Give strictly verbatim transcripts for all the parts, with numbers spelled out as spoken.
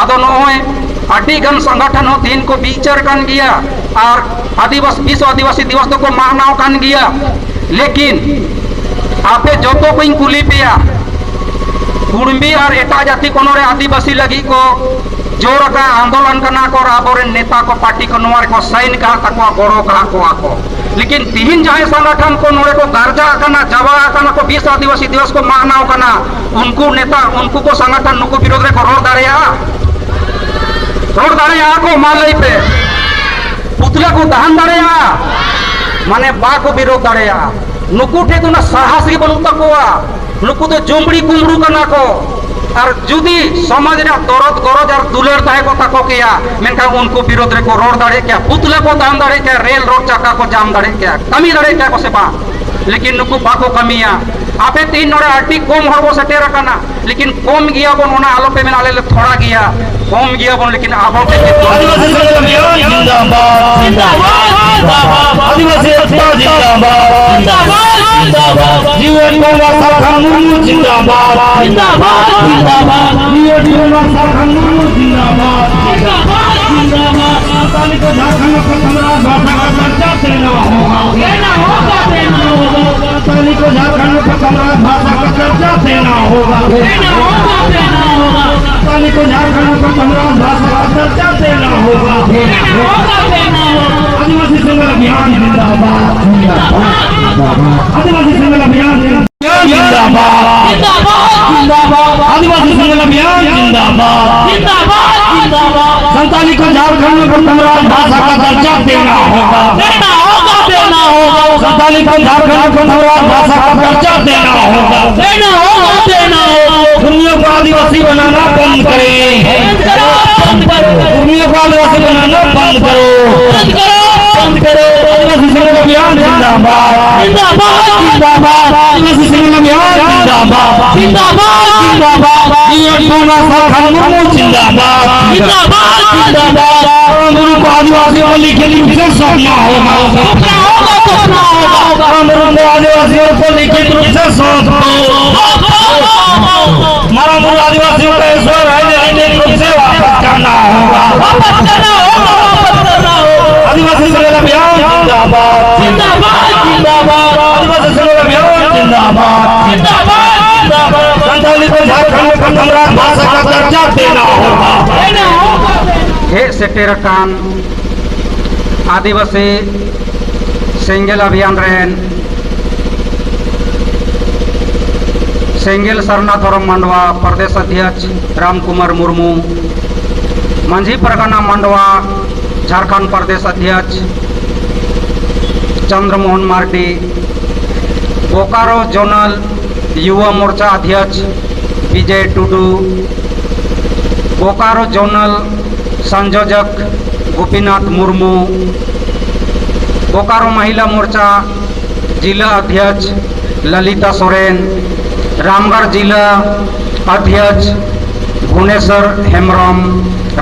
ᱟᱫᱚ ᱱᱚᱜᱼᱚᱭ ᱟᱹᱰᱤ ᱜᱟᱱ ᱥᱚᱝᱜᱚᱴᱷᱚᱱ ᱦᱚᱸ ᱛᱤᱦᱤᱧ ᱠᱚ ᱵᱤᱪᱟᱹᱨ ᱠᱟᱱ ᱜᱮᱭᱟ, ᱟᱨ ᱟᱹᱫᱤᱵᱟᱹᱥᱤ, ᱵᱤᱥᱥᱚ ᱟᱹᱫᱤᱵᱟᱹᱥᱤ ᱫᱤᱵᱚᱥ ᱫᱚᱠᱚ ᱢᱟᱱᱟᱣ ᱠᱟᱱ ᱜᱮᱭᱟ᱾ ᱞᱮᱠᱤᱱ ᱟᱯᱮ ᱡᱚᱛᱚ ᱠᱚᱧ ᱠᱩᱞᱤ ᱯᱮᱭᱟ, ᱠᱩᱲᱢᱤ ᱟᱨ ᱮᱴᱟᱜ ᱡᱟᱹᱛᱤ ᱠᱚ ᱱᱚᱰᱮ ᱟᱹᱫᱤᱵᱟᱹᱥᱤ ᱞᱟᱹᱜᱤᱫ ᱠᱚ ᱡᱳᱨ ᱟᱠᱟᱫ, ᱟᱱᱫᱳᱞᱚᱱ ᱠᱟᱱᱟ ᱠᱚ, ᱟᱨ ᱟᱵᱚᱨᱮᱱ ᱱᱮᱛᱟ ᱠᱚ, ᱯᱟᱨᱴᱤ ᱠᱚ ᱱᱚᱣᱟ ᱨᱮᱠᱚ ᱥᱟᱭᱤᱱ ᱠᱟᱜ ᱛᱟᱠᱚᱣᱟ, ᱜᱚᱲᱚ ᱠᱟᱜ ᱠᱚᱣᱟ ᱠᱚ᱾ ᱞᱮᱠᱤᱱ ᱛᱤᱦᱤᱧ ᱡᱟᱦᱟᱸᱭ ᱥᱚᱝᱜᱚᱴᱷᱚᱱ ᱠᱚ ᱱᱚᱰᱮ ᱠᱚ ᱜᱟᱨᱡᱟ ᱟᱠᱟᱱᱟ, ᱪᱟᱵᱟ ᱟᱠᱟᱱᱟ ᱠᱚ, ᱵᱤᱥᱥᱚ ᱟᱹᱫᱤᱵᱟᱹᱥᱤ ᱫᱤᱵᱚᱥ ᱠᱚ ᱢᱟᱱᱟᱣ ᱠᱟᱱᱟ, ᱩᱱᱠᱩ ᱱᱮᱛᱟ, ᱩᱱᱠᱩ ᱠᱚ ᱥᱚᱝᱜᱚᱴᱷᱚᱱ ᱱᱩᱠᱩ ᱵᱤᱨᱳᱫᱷ ᱨᱮᱠᱚ ᱨᱚᱲ ᱫᱟᱲᱮᱭᱟᱜᱼᱟ? ᱨᱚᱲ ᱫᱟᱲᱮᱭᱟᱜᱼᱟ ᱠᱚ? ᱢᱟ ᱞᱟᱹᱭ ᱯᱮ᱾ ᱯᱩᱛᱞᱟᱹ ᱠᱚ ᱛᱟᱦᱮᱱ ᱫᱟᱲᱮᱭᱟᱜᱼᱟ? ᱢᱟᱱᱮ ᱵᱟᱠᱚ ᱵᱤᱨᱳᱫᱷ ᱫᱟᱲᱮᱭᱟᱜᱼᱟ᱾ ᱱᱩᱠᱩ ᱴᱷᱮᱱ ᱫᱚ ᱚᱱᱟ ᱥᱟᱦᱟᱥ ᱜᱮ ᱵᱟᱹᱱᱩᱜ ᱛᱟᱠᱚᱣᱟ᱾ ᱱᱩᱠᱩ ᱫᱚ ᱡᱩᱢᱵᱽᱲᱤ ᱠᱩᱢᱵᱽᱲᱩ ᱠᱟᱱᱟ ᱠᱚ᱾ ᱟᱨ ᱡᱩᱫᱤ ᱥᱚᱢᱟᱡᱽ ᱨᱮᱭᱟᱜ ᱫᱚᱨᱚᱫ ᱜᱚᱨᱚᱡᱽ ᱟᱨ ᱫᱩᱞᱟᱹᱲ ᱛᱟᱦᱮᱸ ᱠᱚᱜ ᱛᱟᱠᱚ ᱠᱮᱭᱟ, ᱢᱮᱱᱠᱷᱟᱱ ᱩᱱᱠᱩ ᱵᱤᱨᱳᱫᱷ ᱨᱮᱠᱚ ᱨᱚᱲ ᱫᱟᱲᱮᱭᱟᱜ ᱠᱮᱭᱟ, ᱯᱩᱛᱞᱟᱹ ᱠᱚ ᱛᱟᱦᱮᱱ ᱫᱟᱲᱮᱭᱟᱜ ᱠᱮᱭᱟ, ᱨᱮᱞ ᱨᱳᱰ ᱪᱟᱠᱟ ᱠᱚ ᱡᱟᱢ ᱫᱟᱲᱮᱭᱟᱜ ᱠᱮᱭᱟ, ᱠᱟᱹᱢᱤ ᱫᱟᱲᱮᱭᱟᱜ ᱠᱮᱭᱟ ᱠᱚ ᱥᱮ ᱵᱟᱝ? ᱞᱮᱠᱤᱱ ᱱᱩᱠᱩ ᱵᱟᱠᱚ ᱠᱟᱹᱢᱤᱭᱟ᱾ ᱟᱯᱮ ᱛᱮᱦᱮᱧ ᱱᱚᱰᱮ ᱟᱹᱰᱤ ᱠᱚᱢ ᱦᱚᱲ ᱵᱚ ᱥᱮᱴᱮᱨ ᱟᱠᱟᱱᱟ, ᱞᱮᱠᱤᱱ ᱠᱚᱢ ᱜᱮᱭᱟ ᱵᱚᱱ, ᱚᱱᱟ ᱟᱞᱚᱯᱮ ᱢᱮᱱᱟ ᱟᱞᱮ ᱞᱮ ᱛᱷᱚᱲᱟ ᱜᱮᱭᱟ, ᱠᱚᱢ ᱜᱮᱭᱟ ᱵᱚᱱ, ᱞᱮᱠᱤᱱ ᱟᱵᱚ ᱛᱮᱜᱮ ᱵᱚᱱ ᱟᱹᱫᱤᱵᱟᱹᱥᱤ ᱥᱮᱸᱜᱮᱞ ᱚᱵᱷᱤᱭᱟᱱ ᱡᱤᱱᱫᱟᱵᱟᱫ, ᱡᱤᱱᱫᱟᱵᱟᱫ, ᱡᱤᱱᱫᱟᱵᱟᱫ᱾ ᱟᱹᱫᱤᱵᱟᱹᱥᱤ ᱮᱠᱛᱟ ᱡᱤᱱᱫᱟᱵᱟᱫ, ᱡᱤᱱᱫᱟᱵᱟᱫ, ᱡᱤᱱᱫᱟᱵᱟᱫ᱾ ᱡᱤᱣᱮᱫ ᱵᱚᱸᱜᱟ ᱥᱟᱞᱠᱷᱟᱱ ᱢᱩᱨᱢᱩ ᱡᱤᱱᱫᱟᱵᱟᱫ, ᱡᱤᱱᱫᱟᱵᱟᱫ, ᱡᱤᱱᱫᱟᱵᱟᱫ᱾ ᱡᱤᱣᱮᱫ ᱵᱚᱸᱜᱟ ᱥᱟᱞᱠᱷᱟᱱ ᱢᱩᱨᱢᱩ ᱡᱤᱱᱫᱟᱵᱟᱫ, ᱡᱤᱱᱫᱟᱵᱟᱫ, ᱡᱤᱱᱫᱟᱵᱟᱫ᱾ ᱥᱟᱱᱛᱟᱞᱤ ᱠᱚ ᱡᱷᱟᱲᱠᱷᱚᱸᱰ ᱨᱮᱠᱚ ᱥᱟᱢᱨᱟᱡᱽ ᱵᱷᱟᱥᱟ ᱠᱚ ᱪᱟᱨᱪᱟ ᱛᱮᱱᱟ ᱦᱳᱜᱟ, ᱛᱮᱱᱟ ᱦᱳᱜᱟ, ᱛᱮᱱᱟ ᱦᱳᱜᱟ᱾ संताली को झारखंड में प्रथम राजभाषा का दर्जा देना होगा। देना होगा, देना होगा। संताली को झारखंड में प्रथम राजभाषा का दर्जा देना होगा। देना होगा, देना होगा। आदिवासी संगठन अभियान जिंदाबाद, जिंदाबाद, जिंदाबाद। आदिवासी संगठन अभियान जिंदाबाद। जिंदाबाद, जिंदाबाद। आदिवासी संगठन अभियान जिंदाबाद। जिंदाबाद, जिंदाबाद। संताली को झारखंड में प्रथम राजभाषा का दर्जा देना होगा। देना होगा, देना होगा। संताली को झारखंड में प्रथम राजभाषा का दर्जा देना होगा। देना होगा, देना होगा। उर्मियों को आदिवासी बनाना बंद करें। बंद करो, बंद करो। उर्मियों को आदिवासी बनाना बंद करो। बंद करो, बंद करो। आदिवासी संगठन अभियान जिंदाबाद। जिंदाबाद, जिंदाबाद। आदिवासी संगठन अभियान जिंदाबाद। जिंदाबाद, जिंदाबाद। ये पूरा झारखंड मुर्मू जिंदाबाद। जिंदाबाद, जिंदाबाद। गुरु को आदिवासियों को लिखित रूप से सौंपना होगा। सौंपना होगा, सौंपना होगा। गुरु को आदिवासियों को लिखित रूप से सौंप दो। मारा गुरु आदिवासियों का ईश्वर है, लिखित रूप से आदिवासी सेंगेल अभियान जिंदाबाद, जिंदाबाद, जिंदाबाद। आदिवासी सेंगेल अभियान जिंदाबाद, जिंदाबाद, जिंदाबाद। संताली को झारखंड में प्रथम राज्य भाषा का दर्जा देना होगा। ᱦᱮᱡ ᱥᱮᱴᱮᱨ ᱟᱠᱟᱱ ᱟᱹᱫᱤᱵᱟᱹᱥᱤ ᱥᱮᱸᱜᱮᱞ ᱚᱵᱷᱤᱭᱟᱱ ᱨᱮᱱ ᱥᱮᱸᱜᱮᱞ ᱥᱟᱨᱱᱟ ᱫᱷᱚᱨᱚᱢ ᱢᱟᱰᱣᱟ ᱯᱨᱚᱫᱮᱥ ᱚᱫᱷᱭᱚᱠᱥ ᱨᱟᱢ ᱠᱩᱢᱟᱨ ᱢᱩᱨᱢᱩ, ᱢᱟᱹᱡᱷᱤ ᱯᱟᱨᱜᱟᱱᱟ ᱢᱟᱰᱣᱟ ᱡᱷᱟᱲᱠᱷᱚᱸᱰ ᱯᱨᱚᱫᱮᱥ ᱚᱫᱷᱭᱚᱠᱥ ᱪᱚᱱᱫᱨᱚ ᱢᱳᱦᱚᱱ ᱢᱟᱨᱰᱤ, ᱵᱳᱠᱟᱨᱳ ᱡᱳᱱᱟᱞ ᱭᱩᱵᱟ ᱢᱳᱨᱪᱟ ᱚᱫᱷᱭᱚᱠᱥ ᱵᱤᱡᱚᱭ ᱴᱩᱰᱩ, ᱵᱳᱠᱟᱨᱳ ᱡᱳᱱᱟᱞ ᱥᱚᱝᱡᱳᱡᱚᱠ ᱜᱳᱯᱤᱱᱟᱛᱷ ᱢᱩᱨᱢᱩ, ᱵᱳᱠᱟᱨᱳ ᱢᱚᱦᱤᱞᱟ ᱢᱳᱨᱪᱟ ᱡᱤᱞᱟ ᱚᱫᱷᱭᱚᱠᱥ ᱞᱚᱞᱤᱛᱟ ᱥᱚᱨᱮᱱ, ᱨᱟᱢᱜᱚᱲ ᱡᱤᱞᱟ ᱚᱫᱷᱭᱚᱠᱥ ᱵᱷᱩᱵᱚᱱᱮᱥᱚᱨ ᱦᱮᱢᱵᱨᱚᱢ,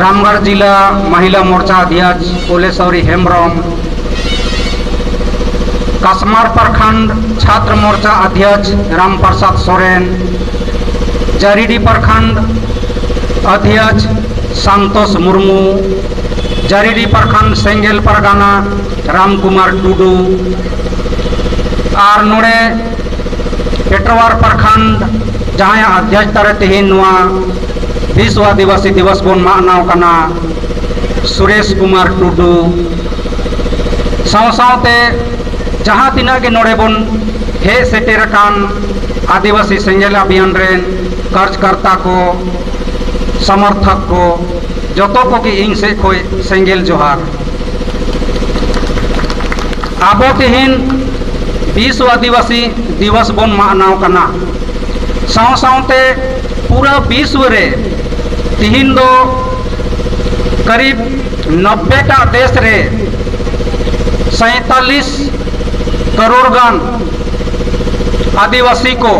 ᱨᱟᱢᱜᱚᱲ ᱡᱤᱞᱟ ᱢᱚᱦᱤᱞᱟ ᱢᱳᱨᱪᱟ ᱚᱫᱷᱭᱚᱠᱥ ᱯᱩᱞᱮᱥᱣᱚᱨᱤ ᱦᱮᱢᱵᱨᱚᱢ, ᱠᱟᱥᱢᱟᱨ ᱯᱨᱚᱠᱷᱚᱸᱰ ᱪᱷᱟᱛᱨ ᱢᱳᱨᱪᱟ ᱚᱫᱷᱭᱚᱠᱥ ᱨᱟᱢᱯᱨᱚᱥᱟᱫᱽ ᱥᱚᱨᱮᱱ, ᱡᱟᱹᱨᱤᱰᱤ ᱯᱨᱚᱠᱷᱚᱸᱰ ᱚᱫᱷᱭᱚᱠᱥ ᱥᱟᱱᱛᱳᱥ ᱢᱩᱨᱢᱩ, ᱡᱟᱹᱨᱤᱰᱤ ᱯᱨᱚᱠᱷᱚᱸᱰ ᱥᱮᱸᱜᱮᱞ ᱯᱟᱨᱜᱟᱱᱟ ᱨᱟᱢ ᱠᱩᱢᱟᱨ ᱴᱩᱰᱩ, ᱟᱨ ᱱᱚᱰᱮ ᱯᱮᱴᱨᱣᱟᱨ ᱯᱨᱚᱠᱷᱚᱸᱰ, ᱡᱟᱦᱟᱸᱭᱟᱜ ᱚᱫᱷᱭᱚᱠᱛᱟ ᱨᱮ ᱛᱮᱦᱮᱧ ᱱᱚᱣᱟ ᱵᱤᱥᱣ ᱟᱹᱫᱤᱵᱟᱹᱥᱤ ᱫᱤᱵᱚᱥ ᱵᱚᱱ ᱢᱟᱱᱟᱣ ᱠᱟᱱᱟ, ᱥᱩᱨᱮᱥ ᱠᱩᱢᱟᱨ ᱴᱩᱰᱩ, ᱥᱟᱶ ᱥᱟᱶᱛᱮ ᱡᱟᱦᱟᱸ ᱛᱤᱱᱟᱹᱜ ᱜᱮ ᱱᱚᱰᱮ ᱵᱚᱱ ᱦᱮᱡ ᱥᱮᱴᱮᱨ ᱟᱠᱟᱱ ᱟᱹᱫᱤᱵᱟᱹᱥᱤ ᱥᱮᱸᱜᱮᱞ ᱚᱵᱷᱤᱭᱟᱱ ᱨᱮᱱ ᱠᱟᱨᱡᱽᱠᱚᱨᱛᱟ ᱠᱚ, ᱥᱚᱢᱚᱨᱛᱷᱚᱠ ᱠᱚ, ᱡᱚᱛᱚ ᱠᱚᱜᱮ ᱤᱧ ᱥᱮᱫ ᱠᱷᱚᱱ ᱥᱮᱸᱜᱮᱞ ᱡᱚᱦᱟᱨ᱾ ᱟᱵᱚ ᱛᱮᱦᱮᱧ ᱵᱤᱥᱣ ᱟᱹᱫᱤᱵᱟᱹᱥᱤ ᱫᱤᱵᱚᱥ ᱵᱚᱱ ᱢᱟᱱᱟᱣ ᱠᱟᱱᱟ᱾ ᱥᱟᱶ ᱥᱟᱶᱛᱮ ᱯᱩᱨᱟᱹ ᱵᱤᱥᱣ ᱨᱮ ᱛᱤᱦᱤᱧ ᱫᱚ ᱠᱟᱨᱤᱵ ᱱᱚᱵᱵᱮ ᱴᱟᱜ ᱫᱮᱥ ᱨᱮ ᱥᱟᱭᱛᱟᱞᱤᱥ ᱠᱟᱨᱳᱲ ᱜᱟᱱ ᱟᱹᱫᱤᱵᱟᱹᱥᱤ ᱠᱚ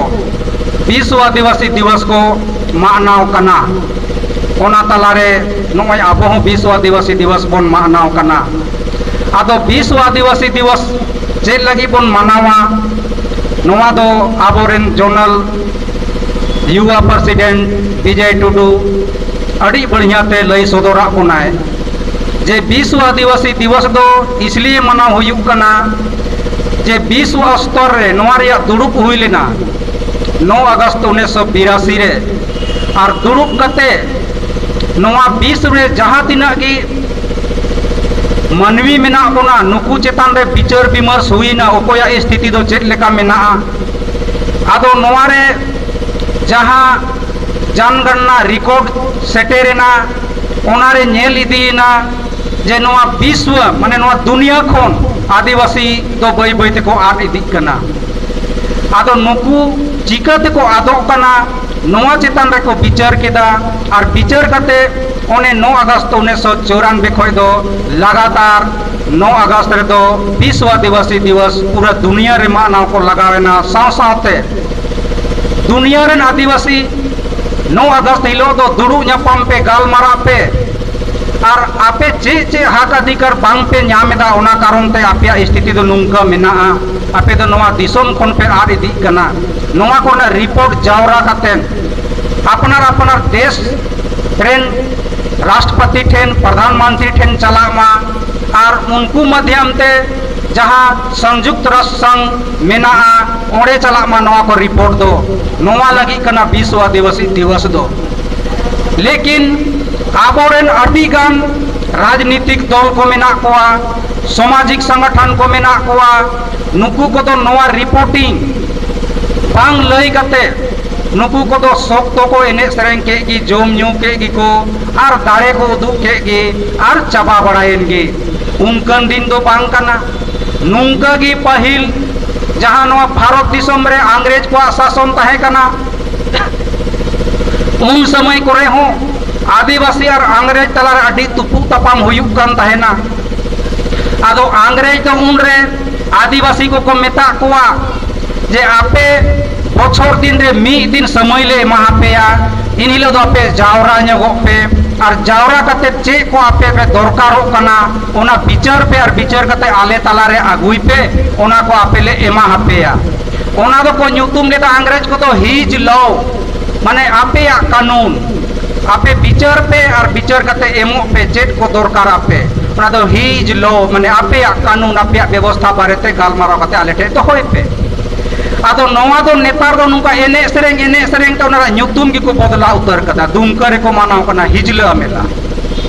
ᱵᱤᱥᱣ ᱟᱹᱫᱤᱵᱟᱹᱥᱤ ᱫᱤᱵᱚᱥ ᱠᱚ ᱢᱟᱱᱟᱣ ᱠᱟᱱᱟ᱾ ᱚᱱᱟ ᱛᱟᱞᱟᱨᱮ ᱱᱚᱜᱼᱚᱭ ᱟᱵᱚ ᱦᱚᱸ ᱵᱤᱥᱣ ᱟᱹᱫᱤᱵᱟᱹᱥᱤ ᱫᱤᱵᱚᱥ ᱵᱚᱱ ᱢᱟᱱᱟᱣ ᱠᱟᱱᱟ᱾ ᱟᱫᱚ ᱵᱤᱥᱣ ᱟᱹᱫᱤᱵᱟᱹᱥᱤ ᱫᱤᱵᱚᱥ ᱪᱮᱫ ᱞᱟᱹᱜᱤᱫ ᱵᱚᱱ ᱢᱟᱱᱟᱣᱟ? ᱱᱚᱣᱟ ᱫᱚ ᱟᱵᱚᱨᱮᱱ ᱡᱳᱱᱟᱞ ᱭᱩᱵᱟ ᱯᱨᱮᱥᱤᱰᱮᱱᱴ ᱵᱤᱡᱚᱭ ᱴᱩᱰᱩ ᱟᱹᱰᱤ ᱵᱟᱹᱲᱤᱭᱟᱹ ᱛᱮ ᱞᱟᱹᱭ ᱥᱚᱫᱚᱨᱟᱜ ᱵᱚᱱᱟᱭ ᱡᱮ ᱵᱤᱥᱣ ᱟᱹᱫᱤᱵᱟᱹᱥᱤ ᱫᱤᱵᱚᱥ ᱫᱚ ᱤᱥᱞᱤᱭᱮ ᱢᱟᱱᱟᱣ ᱦᱩᱭᱩᱜ ᱠᱟᱱᱟ ᱡᱮ ᱵᱤᱥᱣ ᱥᱛᱚᱨ ᱨᱮ ᱱᱚᱣᱟ ᱨᱮᱭᱟᱜ ᱫᱩᱲᱩᱵ ᱦᱩᱭ ᱞᱮᱱᱟ ᱱᱚ ᱟᱜᱚᱥᱴ ᱩᱱᱤᱥᱥᱚ ᱵᱤᱨᱟᱥᱤ ᱨᱮ᱾ ᱟᱨ ᱫᱩᱲᱩᱵ ᱠᱟᱛᱮ ᱱᱚᱣᱟ ᱵᱤᱥᱣ ᱨᱮ ᱡᱟᱦᱟᱸ ᱛᱤᱱᱟᱹᱜ ᱜᱮ ᱢᱟᱹᱱᱢᱤ ᱢᱮᱱᱟᱜ ᱵᱚᱱᱟ, ᱱᱩᱠᱩ ᱪᱮᱛᱟᱱ ᱨᱮ ᱵᱤᱪᱟᱹᱨ ᱵᱤᱢᱟᱹᱨᱥ ᱦᱩᱭᱱᱟ, ᱚᱠᱚᱭᱟᱜ ᱥᱛᱷᱤᱛᱤ ᱫᱚ ᱪᱮᱫ ᱞᱮᱠᱟ ᱢᱮᱱᱟᱜᱼᱟ᱾ ᱟᱫᱚ ᱱᱚᱣᱟ ᱨᱮ ᱡᱟᱦᱟᱸ ᱡᱟᱱᱜᱟᱱᱱᱟ ᱨᱮᱠᱚᱨᱰ ᱥᱮᱴᱮᱨᱮᱱᱟ, ᱚᱱᱟᱨᱮ ᱧᱮᱞ ᱤᱫᱤᱭᱮᱱᱟ ᱡᱮ ᱱᱚᱣᱟ ᱵᱤᱥᱣ, ᱢᱟᱱᱮ ᱱᱚᱣᱟ ᱫᱩᱱᱤᱭᱟᱹ ᱠᱷᱚᱱ ᱟᱹᱫᱤᱵᱟᱹᱥᱤ ᱫᱚ ᱵᱟᱹᱭ ᱵᱟᱹᱭ ᱛᱮᱠᱚ ᱟᱫ ᱤᱫᱤᱜ ᱠᱟᱱᱟ᱾ ᱟᱫᱚ ᱱᱩᱠᱩ ᱪᱤᱠᱟᱹ ᱛᱮᱠᱚ ᱟᱫᱚᱜ ᱠᱟᱱᱟ, ᱱᱚᱣᱟ ᱪᱮᱛᱟᱱ ᱨᱮᱠᱚ ᱵᱤᱪᱟᱹᱨ ᱠᱮᱫᱟ᱾ ᱟᱨ ᱵᱤᱪᱟᱹᱨ ᱠᱟᱛᱮ ᱚᱱᱮ ᱱᱚ ᱟᱜᱚᱥᱴ ᱩᱱᱤᱥᱥᱚ ᱪᱩᱨᱟᱱᱵᱮ ᱠᱷᱚᱱ ᱫᱚ ᱞᱟᱜᱟᱛᱟᱨ ᱱᱚ ᱟᱜᱚᱥᱴ ᱨᱮᱫᱚ ᱵᱤᱥᱣ ᱟᱹᱫᱤᱵᱟᱹᱥᱤ ᱫᱤᱵᱚᱥ ᱯᱩᱨᱟᱹ ᱫᱩᱱᱤᱭᱟᱹ ᱨᱮ ᱢᱟᱱᱟᱣ ᱠᱚ ᱞᱟᱜᱟᱣ ᱮᱱᱟ᱾ ᱥᱟᱶ ᱥᱟᱶᱛᱮ ᱫᱩᱱᱤᱭᱟᱹ ᱨᱮᱱ ᱟᱹᱫᱤᱵᱟᱹᱥᱤ ᱱᱚ ᱟᱜᱚᱥᱴ ᱦᱤᱞᱳᱜ ᱫᱚ ᱫᱩᱲᱩᱵ ᱧᱟᱯᱟᱢ ᱯᱮ, ᱜᱟᱞᱢᱟᱨᱟᱣ ᱯᱮ, ᱟᱨ ᱟᱯᱮ ᱪᱮᱫ ᱪᱮᱫ ᱦᱚᱠ ᱚᱫᱷᱤᱠᱟᱨ ᱵᱟᱝ ᱯᱮ ᱧᱟᱢ ᱮᱫᱟ, ᱚᱱᱟ ᱠᱟᱨᱚᱱ ᱛᱮ ᱟᱯᱮᱭᱟᱜ ᱥᱛᱷᱤᱛᱤ ᱫᱚ ᱱᱚᱝᱠᱟ ᱢᱮᱱᱟᱜᱼᱟ, ᱟᱯᱮ ᱫᱚ ᱱᱚᱣᱟ ᱫᱤᱥᱚᱢ ᱠᱷᱚᱱ ᱯᱮ ᱟᱫ ᱤᱫᱤᱜ ᱠᱟᱱᱟ᱾ ᱱᱚᱣᱟ ᱠᱚᱨᱮᱱᱟᱜ ᱨᱤᱯᱳᱨᱴ ᱡᱟᱣᱨᱟ ᱠᱟᱛᱮ ᱟᱯᱱᱟᱨ ᱟᱯᱱᱟᱨ ᱫᱮᱥ ᱨᱮᱱ ᱨᱟᱥᱴᱨᱚᱯᱚᱛᱤ ᱴᱷᱮᱱ, ᱯᱨᱚᱫᱷᱟᱱ ᱢᱚᱱᱛᱨᱤ ᱴᱷᱮᱱ ᱪᱟᱞᱟᱜ ᱢᱟ, ᱟᱨ ᱩᱱᱠᱩ ᱢᱟᱫᱽᱫᱷᱚᱢ ᱛᱮ ᱡᱟᱦᱟᱸ ᱥᱚᱝᱡᱩᱠᱛ ᱨᱟᱥᱴᱨ ᱥᱚᱝᱜᱷ ᱢᱮᱱᱟᱜᱼᱟ, ᱚᱸᱰᱮ ᱪᱟᱞᱟᱜ ᱢᱟ ᱱᱚᱣᱟ ᱠᱚ ᱨᱤᱯᱳᱨᱴ ᱫᱚ᱾ ᱱᱚᱣᱟ ᱞᱟᱹᱜᱤᱫ ᱠᱟᱱᱟ ᱵᱤᱥᱣ ᱟᱹᱫᱤᱵᱟᱹᱥᱤ ᱫᱤᱵᱚᱥ ᱫᱚ᱾ ᱞᱮᱠᱤᱱ ᱟᱵᱚᱨᱮᱱ ᱟᱹᱰᱤᱜᱟᱱ ᱨᱟᱡᱽᱱᱤᱛᱤᱠ ᱫᱚᱞ ᱠᱚ ᱢᱮᱱᱟᱜ ᱠᱚᱣᱟ, ᱥᱟᱢᱟᱡᱤᱠ ᱥᱚᱝᱜᱚᱴᱷᱚᱱ ᱠᱚ ᱢᱮᱱᱟᱜ ᱠᱚᱣᱟ, ᱱᱩᱠᱩ ᱠᱚᱫᱚ ᱱᱚᱣᱟ ᱨᱤᱯᱳᱨᱴᱤᱝ ᱵᱟᱝ ᱞᱟᱹᱭ ᱠᱟᱛᱮ ᱱᱩᱠᱩ ᱠᱚᱫᱚ ᱥᱚᱠᱛᱚ ᱠᱚ ᱮᱱᱮᱡ ᱥᱮᱨᱮᱧ ᱠᱮᱫ ᱜᱮ, ᱡᱚᱢ ᱧᱩ ᱠᱮᱫ ᱜᱮᱠᱚ, ᱟᱨ ᱫᱟᱲᱮ ᱠᱚ ᱩᱫᱩᱜ ᱠᱮᱫ ᱜᱮ, ᱟᱨ ᱪᱟᱵᱟ ᱵᱟᱲᱟᱭᱮᱱ ᱜᱮ᱾ ᱚᱱᱠᱟᱱ ᱫᱤᱱ ᱫᱚ ᱵᱟᱝ ᱠᱟᱱᱟ᱾ ᱱᱚᱝᱠᱟ ᱜᱮ ᱯᱟᱹᱦᱤᱞ ᱡᱟᱦᱟᱸ ᱱᱚᱣᱟ ᱵᱷᱟᱨᱚᱛ ᱫᱤᱥᱚᱢ ᱨᱮ ᱤᱝᱨᱮᱡᱽ ᱠᱚᱣᱟᱜ ᱥᱟᱥᱚᱱ ᱛᱟᱦᱮᱸ ᱠᱟᱱᱟ, ᱩᱱ ᱥᱚᱢᱚᱭ ᱠᱚᱨᱮ ᱦᱚᱸ ᱟᱹᱫᱤᱵᱟᱹᱥᱤ ᱟᱨ ᱤᱝᱨᱮᱡᱽ ᱛᱟᱞᱟᱨᱮ ᱟᱹᱰᱤ ᱛᱩᱯᱩᱜ ᱛᱟᱯᱟᱢ ᱦᱩᱭᱩᱜ ᱠᱟᱱ ᱛᱟᱦᱮᱱᱟ᱾ ᱟᱫᱚ ᱤᱝᱨᱮᱡᱽ ᱫᱚ ᱩᱱᱨᱮ ᱟᱹᱫᱤᱵᱟᱹᱥᱤ ᱠᱚᱠᱚ ᱢᱮᱛᱟᱜ ᱠᱚᱣᱟ ᱡᱮ ᱟᱯᱮ ᱵᱚᱪᱷᱚᱨ ᱫᱤᱱ ᱨᱮ ᱢᱤᱫ ᱫᱤᱱ ᱥᱚᱢᱚᱭ ᱞᱮ ᱮᱢᱟ ᱟᱯᱮᱭᱟ, ᱮᱱ ᱦᱤᱞᱳᱜ ᱫᱚ ᱟᱯᱮ ᱡᱟᱣᱨᱟ ᱧᱚᱜᱚᱜ ᱯᱮ, ᱟᱨ ᱡᱟᱣᱨᱟ ᱠᱟᱛᱮ ᱪᱮᱫ ᱠᱚ ᱟᱯᱮ ᱯᱮ ᱫᱚᱨᱠᱟᱨᱚᱜ ᱠᱟᱱᱟ, ᱚᱱᱟ ᱵᱤᱪᱟᱹᱨ ᱯᱮ, ᱟᱨ ᱵᱤᱪᱟᱹᱨ ᱠᱟᱛᱮ ᱟᱞᱮ ᱛᱟᱞᱟᱨᱮ ᱟᱹᱜᱩᱭ ᱯᱮ, ᱚᱱᱟ ᱠᱚ ᱟᱯᱮ ᱞᱮ ᱮᱢᱟ ᱟᱯᱮᱭᱟ᱾ ᱚᱱᱟ ᱫᱚᱠᱚ ᱧᱩᱛᱩᱢ ᱞᱮᱫᱟ ᱤᱝᱨᱮᱡᱽ ᱠᱚᱫᱚ ᱦᱤᱡᱽ ᱞᱚ, ᱢᱟᱱᱮ ᱟᱯᱮᱭᱟᱜ ᱠᱟᱹᱱᱩᱱ᱾ ᱟᱯᱮ ᱵᱤᱪᱟᱹᱨ ᱯᱮ ᱟᱨ ᱵᱤᱪᱟᱹᱨ ᱠᱟᱛᱮ ᱮᱢᱚᱜ ᱯᱮ, ᱪᱮᱫ ᱠᱚ ᱫᱚᱨᱠᱟᱨ ᱟᱯᱮ, ᱚᱱᱟ ᱫᱚ ᱦᱤᱡᱽ ᱞᱚ, ᱢᱟᱱᱮ ᱟᱯᱮᱭᱟᱜ ᱠᱟᱹᱱᱩᱱ, ᱟᱯᱮᱭᱟᱜ ᱵᱮᱵᱚᱥᱛᱷᱟ ᱵᱟᱨᱮᱛᱮ ᱜᱟᱞᱢᱟᱨᱟᱣ ᱠᱟᱛᱮ ᱟᱞᱮ ᱴᱷᱮᱱ ᱫᱚᱦᱚᱭ ᱯᱮ᱾ ᱟᱫᱚ ᱱᱚᱣᱟ ᱫᱚ ᱱᱮᱛᱟᱨ ᱫᱚ ᱱᱚᱝᱠᱟ ᱮᱱᱮᱡ ᱥᱮᱨᱮᱧ, ᱮᱱᱮᱡ ᱥᱮᱨᱮᱧ ᱛᱮ ᱚᱱᱟ ᱨᱮᱱᱟᱜ ᱧᱩᱛᱩᱢ ᱜᱮᱠᱚ ᱵᱚᱫᱞᱟ ᱩᱛᱟᱹᱨ ᱠᱟᱫᱟ, ᱫᱩᱢᱠᱟᱹ ᱨᱮᱠᱚ ᱢᱟᱱᱟᱣ ᱠᱟᱱᱟ ᱦᱤᱡᱽᱞᱟᱹ ᱢᱮᱞᱟ᱾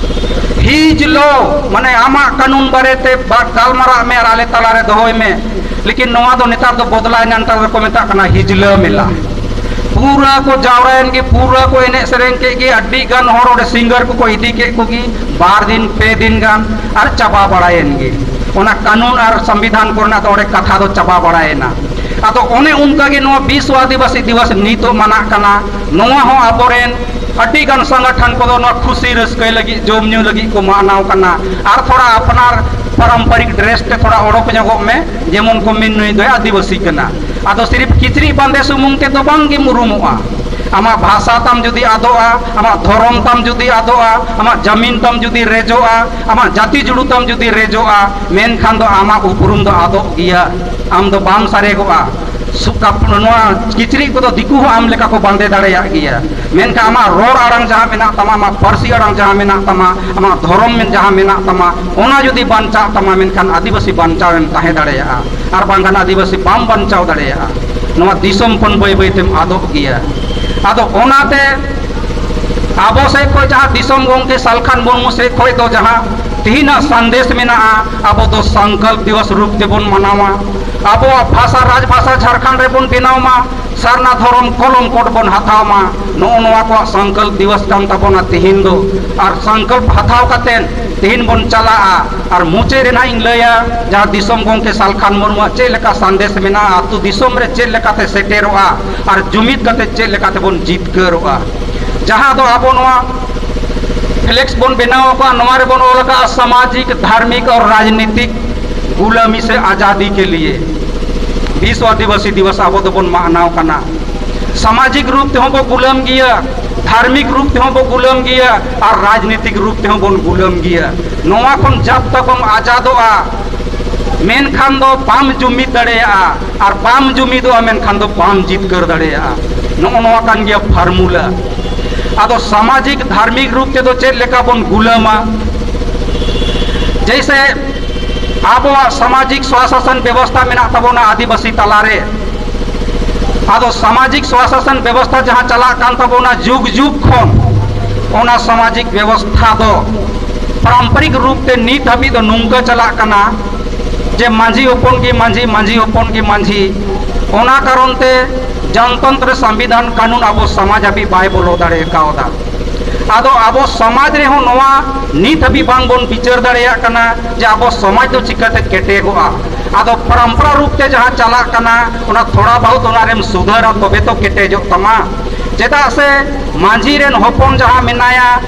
ᱦᱤᱡᱽᱞᱟᱹ, ᱢᱟᱱᱮ ᱟᱢᱟᱜ ᱠᱟᱹᱱᱩᱱ ᱵᱟᱨᱮᱛᱮ ᱵᱟ-, ᱜᱟᱞᱢᱟᱨᱟᱜ ᱢᱮ ᱟᱨ ᱟᱞᱮ ᱛᱟᱞᱟᱨᱮ ᱫᱚᱦᱚᱭ ᱢᱮ᱾ ᱞᱮᱠᱤᱱ ᱱᱚᱣᱟ ᱫᱚ ᱱᱮᱛᱟᱨ ᱫᱚ ᱵᱚᱫᱞᱟᱭᱮᱱᱟ, ᱱᱮᱛᱟᱨ ᱫᱚᱠᱚ ᱢᱮᱛᱟᱜ ᱠᱟᱱᱟ ᱦᱤᱡᱽᱞᱟᱹ ᱢᱮᱞᱟ᱾ ᱯᱩᱨᱟᱹ ᱠᱚ ᱡᱟᱣᱨᱟᱭᱮᱱ ᱜᱮ, ᱯᱩᱨᱟᱹ ᱠᱚ ᱮᱱᱮᱡ ᱥᱮᱨᱮᱧ ᱠᱮᱫ ᱜᱮ, ᱟᱹᱰᱤ ᱜᱟᱱ ᱦᱚᱲ ᱚᱸᱰᱮ ᱥᱤᱝᱜᱟᱨ ᱠᱚᱠᱚ ᱤᱫᱤ ᱠᱮᱫ ᱠᱚᱜᱮ, ᱵᱟᱨ ᱫᱤᱱ ᱯᱮ ᱫᱤᱱ ᱜᱟᱱ ᱟᱨ ᱪᱟᱵᱟ ᱵᱟᱲᱟᱭᱮᱱ ᱜᱮ᱾ ᱚᱱᱟ ᱠᱟᱹᱱᱩᱱ ᱟᱨ ᱥᱚᱝᱵᱤᱫᱷᱟᱱ ᱠᱚᱨᱮᱱᱟᱜ ᱫᱚ ᱚᱸᱰᱮ ᱠᱟᱛᱷᱟ ᱫᱚ ᱪᱟᱵᱟ ᱵᱟᱲᱟᱭᱮᱱᱟ᱾ ᱟᱫᱚ ᱚᱱᱮ ᱚᱱᱠᱟ ᱜᱮ ᱱᱚᱣᱟ ᱵᱤᱥᱣ ᱟᱹᱫᱤᱵᱟᱹᱥᱤ ᱫᱤᱵᱚᱥ ᱱᱤᱛᱚᱜ ᱢᱟᱱᱟᱜ ᱠᱟᱱᱟ᱾ ᱱᱚᱣᱟ ᱦᱚᱸ ᱟᱵᱚᱨᱮᱱ ᱟᱹᱰᱤ ᱜᱟᱱ ᱥᱚᱝᱜᱚᱴᱷᱚᱱ ᱠᱚᱫᱚ ᱱᱚᱣᱟ ᱠᱷᱩᱥᱤ ᱨᱟᱹᱥᱠᱟᱹᱭ ᱞᱟᱹᱜᱤᱫ, ᱡᱚᱢ ᱧᱩ ᱞᱟᱹᱜᱤᱫ ᱠᱚ ᱢᱟᱱᱟᱣ ᱠᱟᱱᱟ᱾ ᱟᱨ ᱛᱷᱚᱲᱟ ᱟᱯᱱᱟᱨ ᱯᱟᱨᱚᱢᱯᱚᱨᱤᱠ ᱰᱨᱮᱥ ᱛᱮ ᱛᱷᱚᱲᱟ ᱚᱰᱚᱠ ᱧᱚᱜᱚᱜ ᱢᱮ, ᱡᱮᱢᱚᱱ ᱠᱚ ᱢᱮᱱ ᱱᱩᱭ ᱫᱚᱭ ᱟᱹᱫᱤᱵᱟᱹᱥᱤ ᱠᱟᱱᱟ᱾ ᱟᱫᱚ ᱥᱤᱨᱤᱯ ᱠᱤᱪᱨᱤᱡ ᱵᱟᱸᱫᱮ ᱥᱩᱢᱩᱝ ᱛᱮᱫᱚ ᱵᱟᱝ ᱜᱮᱢ ᱩᱨᱩᱢᱚᱜᱼᱟ᱾ ᱟᱢᱟᱜ ᱵᱷᱟᱥᱟ ᱛᱟᱢ ᱡᱩᱫᱤ ᱟᱫᱚᱜᱼᱟ, ᱟᱢᱟᱜ ᱫᱷᱚᱨᱚᱢ ᱛᱟᱢ ᱡᱩᱫᱤ ᱟᱫᱚᱜᱼᱟ, ᱟᱢᱟᱜ ᱡᱟᱢᱤᱱ ᱛᱟᱢ ᱡᱩᱫᱤ ᱨᱮᱡᱚᱜᱼᱟ, ᱟᱢᱟᱜ ᱡᱟᱹᱛᱤ ᱡᱩᱲᱩ ᱛᱟᱢ ᱡᱩᱫᱤ ᱨᱮᱡᱚᱜᱼᱟ, ᱢᱮᱱᱠᱷᱟᱱ ᱫᱚ ᱟᱢᱟᱜ ᱩᱯᱨᱩᱢ ᱫᱚ ᱟᱫᱚᱜ ᱜᱮᱭᱟ᱾ ᱟᱢ ᱫᱚ ᱵᱟᱢ ᱥᱟᱨᱮᱜᱚᱜᱼᱟ᱾ ᱥᱩ-, ᱠᱟᱯ-, ᱱᱚᱣᱟ ᱠᱤᱪᱨᱤᱡ ᱠᱚᱫᱚ ᱫᱤᱠᱩ ᱦᱚᱸ ᱟᱢ ᱞᱮᱠᱟ ᱠᱚ ᱵᱟᱸᱫᱮ ᱫᱟᱲᱮᱭᱟᱜ ᱜᱮᱭᱟ, ᱢᱮᱱᱠᱷᱟᱱ ᱟᱢᱟᱜ ᱨᱚᱲ ᱟᱲᱟᱝ ᱡᱟᱦᱟᱸ ᱢᱮᱱᱟᱜ ᱛᱟᱢᱟ, ᱟᱢᱟᱜ ᱯᱟᱹᱨᱥᱤ ᱟᱲᱟᱝ ᱡᱟᱦᱟᱸ ᱢᱮᱱᱟᱜ ᱛᱟᱢᱟ, ᱟᱢᱟᱜ ᱫᱷᱚᱨᱚᱢ ᱢᱮᱱ ᱡᱟᱦᱟᱸ ᱢᱮᱱᱟᱜ ᱛᱟᱢᱟ, ᱚᱱᱟ ᱡᱩᱫᱤ ᱵᱟᱧᱪᱟᱜ ᱛᱟᱢᱟ, ᱢᱮᱱᱠᱷᱟᱱ ᱟᱹᱫᱤᱵᱟᱹᱥᱤ ᱵᱟᱧᱪᱟᱣ ᱮᱢ ᱛᱟᱦᱮᱸ ᱫᱟᱲᱮᱭᱟᱜᱼᱟ, ᱟᱨ ᱵᱟᱝᱠᱷᱟᱱ ᱟᱹᱫᱤᱵᱟᱹᱥᱤ ᱵᱟᱢ ᱵᱟᱧᱪᱟᱣ ᱫᱟᱲᱮᱭᱟᱜᱼᱟ᱾ ᱱᱚᱣᱟ ᱫᱤᱥᱚᱢ ᱠᱷᱚᱱ ᱵᱟᱹᱭ ᱵᱟᱹᱭ ᱛᱮᱢ ᱟᱫᱚᱜ ᱜᱮᱭᱟ᱾ ᱟᱫᱚ ᱚᱱᱟᱛᱮ ᱟᱵᱚ ᱥᱮᱫ ᱠᱷᱚᱱ ᱡᱟᱦᱟᱸ ᱫᱤᱥᱚᱢ ᱜᱚᱢᱠᱮ ᱥᱟᱞᱠᱷᱟᱱ ᱢᱩᱨᱢᱩ ᱥᱮᱫ ᱠᱷᱚᱱ ᱫᱚ ᱡᱟᱦᱟᱸ ᱛᱮᱦᱮᱧᱟᱜ ᱥᱟᱸᱫᱮᱥ ᱢᱮᱱᱟᱜᱼᱟ, ᱟᱵᱚ ᱫᱚ ᱥᱚᱝᱠᱚᱞᱯ ᱫᱤᱵᱚᱥ ᱨᱩᱯ ᱛᱮᱵᱚᱱ ᱢᱟᱱᱟᱣᱟ᱾ ᱟᱵᱚᱣᱟᱜ ᱵᱷᱟᱥᱟ, ᱨᱟᱡᱽ ᱵᱷᱟᱥᱟ ᱡᱷᱟᱲᱠᱷᱚᱸᱰ ᱨᱮᱵᱚᱱ ᱵᱮᱱᱟᱣ ᱢᱟ, ᱥᱟᱨᱱᱟ ᱫᱷᱚᱨᱚᱢ ᱠᱚᱞᱚᱢ ᱠᱳᱰ ᱵᱚᱱ ᱦᱟᱛᱟᱣ ᱢᱟ᱾ ᱱᱚᱜᱼᱚ ᱱᱚᱣᱟ ᱠᱚᱣᱟᱜ ᱥᱚᱝᱠᱚᱞᱯ ᱫᱤᱵᱚᱥ ᱠᱟᱱ ᱛᱟᱵᱚᱱᱟ ᱛᱮᱦᱮᱧ ᱫᱚ᱾ ᱟᱨ ᱥᱚᱝᱠᱚᱞᱯ ᱦᱟᱛᱟᱣ ᱠᱟᱛᱮᱫ ᱛᱮᱦᱮᱧ ᱵᱚᱱ ᱪᱟᱞᱟᱜᱼᱟ᱾ ᱟᱨ ᱢᱩᱪᱟᱹᱫ ᱨᱮ ᱱᱟᱦᱟᱜ ᱤᱧ ᱞᱟᱹᱭᱟ, ᱡᱟᱦᱟᱸ ᱫᱤᱥᱚᱢ ᱜᱚᱢᱠᱮ ᱥᱟᱞᱠᱷᱟᱱ ᱢᱩᱨᱢᱩᱣᱟᱜ ᱪᱮᱫ ᱞᱮᱠᱟ ᱥᱟᱸᱫᱮᱥ ᱢᱮᱱᱟᱜᱼᱟ, ᱟᱹᱛᱩ ᱫᱤᱥᱚᱢ ᱨᱮ ᱪᱮᱫ ᱞᱮᱠᱟᱛᱮ ᱥᱮᱴᱮᱨᱚᱜᱼᱟ, ᱟᱨ ᱡᱩᱢᱤᱫ ᱠᱟᱛᱮ ᱪᱮᱫ ᱞᱮᱠᱟ ᱛᱮᱵᱚᱱ ᱡᱤᱛᱠᱟᱹᱨᱚᱜᱼᱟ᱾ ᱡᱟᱦᱟᱸ ᱫᱚ ᱟᱵᱚ ᱱᱚᱣᱟ ᱯᱷᱞᱮᱠᱥ ᱵᱚᱱ ᱵᱮᱱᱟᱣ ᱟᱠᱟᱫᱼᱟ, ᱱᱚᱣᱟ ᱨᱮᱵᱚᱱ ᱚᱞ ᱟᱠᱟᱫᱼᱟ, ᱥᱟᱢᱟᱡᱤᱠ, ᱫᱷᱟᱨᱢᱤᱠ ᱟᱨ ᱨᱟᱡᱽᱱᱤᱛᱤᱠ ᱜᱩᱞᱟᱢᱤ ᱥᱮ ᱟᱡᱟᱫᱤ ᱠᱮ ᱞᱤᱭᱮ ᱵᱤᱥᱣ ᱟᱹᱫᱤᱵᱟᱹᱥᱤ ᱫᱤᱵᱚᱥ ᱟᱵᱚ ᱫᱚᱵᱚᱱ ᱢᱟᱱᱟᱣ ᱠᱟᱱᱟ᱾ ᱥᱟᱢᱟᱡᱤᱠ ᱨᱩᱯ ᱛᱮᱦᱚᱸ ᱵᱚ ᱜᱩᱞᱟᱹᱢ ᱜᱮᱭᱟ, ᱫᱷᱟᱨᱢᱤᱠ ᱨᱩᱯ ᱛᱮᱦᱚᱸ ᱵᱚ ᱜᱩᱞᱟᱹᱢ ᱜᱮᱭᱟ, ᱟᱨ ᱨᱟᱡᱽᱱᱤᱛᱤᱠ ᱨᱩᱯ ᱛᱮᱦᱚᱸ ᱵᱚᱱ ᱜᱩᱞᱟᱹᱢ ᱜᱮᱭᱟ᱾ ᱱᱚᱣᱟ ᱠᱷᱚᱱ ᱡᱟᱵ ᱛᱚᱠ ᱵᱟᱢ ᱟᱡᱟᱫᱚᱜᱼᱟ, ᱢᱮᱱᱠᱷᱟᱱ ᱫᱚ ᱵᱟᱢ ᱡᱩᱢᱤᱫ ᱫᱟᱲᱮᱭᱟᱜᱼᱟ, ᱟᱨ ᱵᱟᱢ ᱡᱩᱢᱤᱫᱚᱜᱼᱟ, ᱢᱮᱱᱠᱷᱟᱱ ᱫᱚ ᱵᱟᱢ ᱡᱤᱛᱠᱟᱹᱨ ᱫᱟᱲᱮᱭᱟᱜᱼᱟ᱾ ᱱᱚᱜᱼᱚ ᱱᱚᱣᱟ ᱠᱟᱱ ᱜᱮᱭᱟ ᱯᱷᱚᱨᱢᱩᱞᱟ᱾ ᱟᱫᱚ ᱥᱟᱢᱟᱡᱤᱠ ᱫᱷᱟᱨᱢᱤᱠ ᱨᱩᱯ ᱛᱮᱫᱚ ᱪᱮᱫ ᱞᱮᱠᱟ ᱵᱚᱱ ᱜᱩᱞᱟᱹᱢᱟ? ᱡᱮᱭᱥᱮ ᱟᱵᱚᱣᱟᱜ ᱥᱟᱢᱟᱡᱤᱠ ᱥᱣᱟᱥᱟᱥᱚᱱ ᱵᱮᱵᱚᱥᱛᱷᱟ ᱢᱮᱱᱟᱜ ᱛᱟᱵᱚᱱᱟ ᱟᱹᱫᱤᱵᱟᱹᱥᱤ ᱛᱟᱞᱟᱨᱮ᱾ ᱟᱫᱚ ᱥᱟᱢᱟᱡᱤᱠ ᱥᱣᱟᱥᱟᱥᱚᱱ ᱵᱮᱵᱚᱥᱛᱷᱟ ᱡᱟᱦᱟᱸ ᱪᱟᱞᱟᱜ ᱠᱟᱱ ᱛᱟᱵᱚᱱᱟ ᱡᱩᱜᱽ ᱡᱩᱜᱽ ᱠᱷᱚᱱ, ᱚᱱᱟ ᱥᱟᱢᱟᱡᱤᱠ ᱵᱮᱵᱚᱥᱛᱷᱟ ᱫᱚ ᱯᱟᱨᱚᱢᱯᱚᱨᱤᱠ ᱨᱩᱯ ᱛᱮ ᱱᱤᱛ ᱦᱟᱹᱵᱤᱡ ᱫᱚ ᱱᱚᱝᱠᱟ ᱪᱟᱞᱟᱜ ᱠᱟᱱᱟ ᱡᱮ ᱢᱟᱹᱡᱷᱤ ᱦᱚᱯᱚᱱ ᱜᱮ ᱢᱟᱹᱡᱷᱤ, ᱢᱟᱹᱡᱷᱤ ᱦᱚᱯᱚᱱ ᱜᱮ ᱢᱟᱹᱡᱷᱤ᱾ ᱚᱱᱟ ᱠᱟᱨᱚᱱ ᱛᱮ ᱡᱚᱱᱛᱚᱱᱛᱨᱚ ᱥᱚᱝᱵᱤᱫᱷᱟᱱ ᱠᱟᱹᱱᱩᱱ ᱟᱵᱚ ᱥᱚᱢᱟᱡᱽ ᱦᱟᱹᱵᱤᱡ ᱵᱟᱭ ᱵᱚᱞᱚ ᱫᱟᱲᱮ ᱠᱟᱣᱫᱟ᱾ ᱟᱫᱚ ᱟᱵᱚ ᱥᱚᱢᱟᱡᱽ ᱨᱮᱦᱚᱸ ᱱᱚᱣᱟ ᱱᱤᱛ ᱦᱟᱹᱵᱤᱡ ᱵᱟᱝ ᱵᱚᱱ ᱵᱤᱪᱟᱹᱨ ᱫᱟᱲᱮᱭᱟᱜ ᱠᱟᱱᱟ ᱡᱮ ᱟᱵᱚ ᱥᱚᱢᱟᱡᱽ ᱫᱚ ᱪᱤᱠᱟᱹᱛᱮ ᱠᱮᱴᱮᱡᱚᱜᱼᱟ᱾ ᱟᱫᱚ ᱯᱚᱨᱚᱢᱯᱚᱨᱟ ᱨᱩᱯ ᱛᱮ ᱡᱟᱦᱟᱸ ᱪᱟᱞᱟᱜ ᱠᱟᱱᱟ, ᱚᱱᱟ ᱛᱷᱚᱲᱟ ᱵᱚᱦᱩᱛ ᱚᱱᱟ ᱨᱮᱢ ᱥᱩᱫᱷᱟᱹᱨᱟ, ᱛᱚᱵᱮ ᱛᱚ ᱠᱮᱴᱮᱡᱚᱜ ᱛᱟᱢᱟ᱾ ᱪᱮᱫᱟᱜ ᱥᱮ ᱢᱟᱹᱡᱷᱤ ᱨᱮᱱ ᱦᱚᱯᱚᱱ ᱡᱟᱦᱟᱸ ᱢᱮᱱᱟᱭᱟ,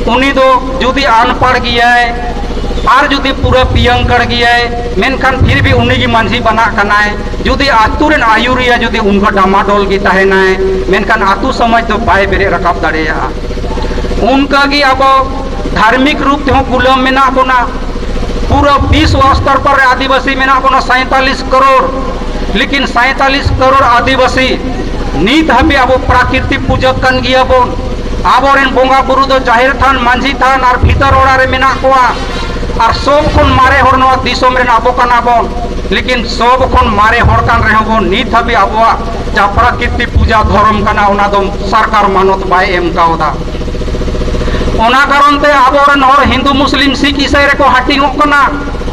ᱩᱱᱤ ᱫᱚ ᱡᱩᱫᱤ ᱟᱱᱯᱟᱲ ᱜᱮᱭᱟᱭ ᱟᱨ ᱡᱩᱫᱤ ᱯᱩᱨᱟᱹ ᱯᱤᱭᱟᱹᱝᱠᱟᱲ ᱜᱮᱭᱟᱭ, ᱢᱮᱱᱠᱷᱟᱱ ᱯᱷᱤᱨ ᱵᱷᱤ ᱩᱱᱤ ᱜᱮ ᱢᱟᱹᱡᱷᱤ ᱵᱟᱱᱟᱜ ᱠᱟᱱᱟᱭ᱾ ᱡᱩᱫᱤ ᱟᱹᱛᱩ ᱨᱮᱱ ᱟᱹᱭᱩᱨᱤᱭᱟᱹ ᱡᱩᱫᱤ ᱚᱱᱠᱟ ᱰᱟᱢᱟᱰᱚᱞ ᱜᱮ ᱛᱟᱦᱮᱱᱟᱭ, ᱢᱮᱱᱠᱷᱟᱱ ᱟᱹᱛᱩ ᱥᱚᱢᱟᱡᱽ ᱫᱚ ᱵᱟᱭ ᱵᱮᱨᱮᱫ ᱨᱟᱠᱟᱵ ᱫᱟᱲᱮᱭᱟᱜᱼᱟ᱾ ᱚᱱᱠᱟ ᱜᱮ ᱟᱵᱚ ᱫᱷᱟᱨᱢᱤᱠ ᱨᱩᱯ ᱛᱮᱦᱚᱸ ᱜᱩᱞᱟᱹᱢ ᱢᱮᱱᱟᱜ ᱵᱚᱱᱟ᱾ ᱯᱩᱨᱟᱹ ᱵᱤᱥᱣ ᱥᱛᱚᱨ ᱯᱚᱨ ᱨᱮ ᱟᱹᱫᱤᱵᱟᱹᱥᱤ ᱢᱮᱱᱟᱜ ᱵᱚᱱᱟ ᱥᱟᱭᱛᱟᱞᱤᱥ ᱠᱟᱨᱳᱲ, ᱞᱮᱠᱤᱱ ᱥᱟᱭᱛᱟᱞᱤᱥ ᱠᱟᱨᱳᱲ ᱟᱹᱫᱤᱵᱟᱹᱥᱤ ᱱᱤᱛ ᱦᱟᱹᱵᱤᱡ ᱟᱵᱚ ᱯᱨᱟᱠᱨᱤᱛᱤᱠ ᱯᱩᱡᱟᱹ ᱠᱟᱱ ᱜᱮᱭᱟ ᱵᱚᱱ᱾ ᱟᱵᱚᱨᱮᱱ ᱵᱚᱸᱜᱟ ᱵᱩᱨᱩ ᱫᱚ ᱡᱟᱦᱮᱨ ᱛᱷᱟᱱ, ᱢᱟᱹᱡᱷᱤ ᱛᱷᱟᱱ ᱟᱨ ᱵᱷᱤᱛᱟᱹᱨ ᱚᱲᱟᱜ ᱨᱮ ᱢᱮᱱᱟᱜ ᱠᱚᱣᱟ᱾ ᱟᱨ ᱥᱚᱵ ᱠᱷᱚᱱ ᱢᱟᱨᱮ ᱦᱚᱲ ᱱᱚᱣᱟ ᱫᱤᱥᱚᱢ ᱨᱮᱱ ᱟᱵᱚ ᱠᱟᱱᱟ ᱵᱚᱱ, ᱞᱮᱠᱤᱱ ᱥᱚᱵ ᱠᱷᱚᱱ ᱢᱟᱨᱮ ᱦᱚᱲ ᱠᱟᱱ ᱨᱮᱦᱚᱸ ᱵᱚᱱ ᱱᱤᱛ ᱦᱟᱹᱵᱤᱡ ᱟᱵᱚᱣᱟᱜ ᱡᱟᱦᱟᱸ ᱯᱨᱟᱠᱨᱤᱛᱤᱠ ᱯᱩᱡᱟ ᱫᱷᱚᱨᱚᱢ ᱠᱟᱱᱟ, ᱚᱱᱟ ᱫᱚ ᱥᱚᱨᱠᱟᱨ ᱢᱟᱱᱚᱛ ᱵᱟᱭ ᱮᱢ ᱠᱟᱣᱫᱟ᱾ ᱚᱱᱟ ᱠᱟᱨᱚᱱ ᱛᱮ ᱟᱵᱚᱨᱮᱱ ᱦᱚᱲ ᱦᱤᱱᱫᱩ, ᱢᱩᱥᱞᱤᱢ, ᱥᱤᱠᱷ, ᱤᱥᱟᱹᱭ ᱨᱮᱠᱚ ᱦᱟᱹᱴᱤᱧᱚᱜ ᱠᱟᱱᱟ,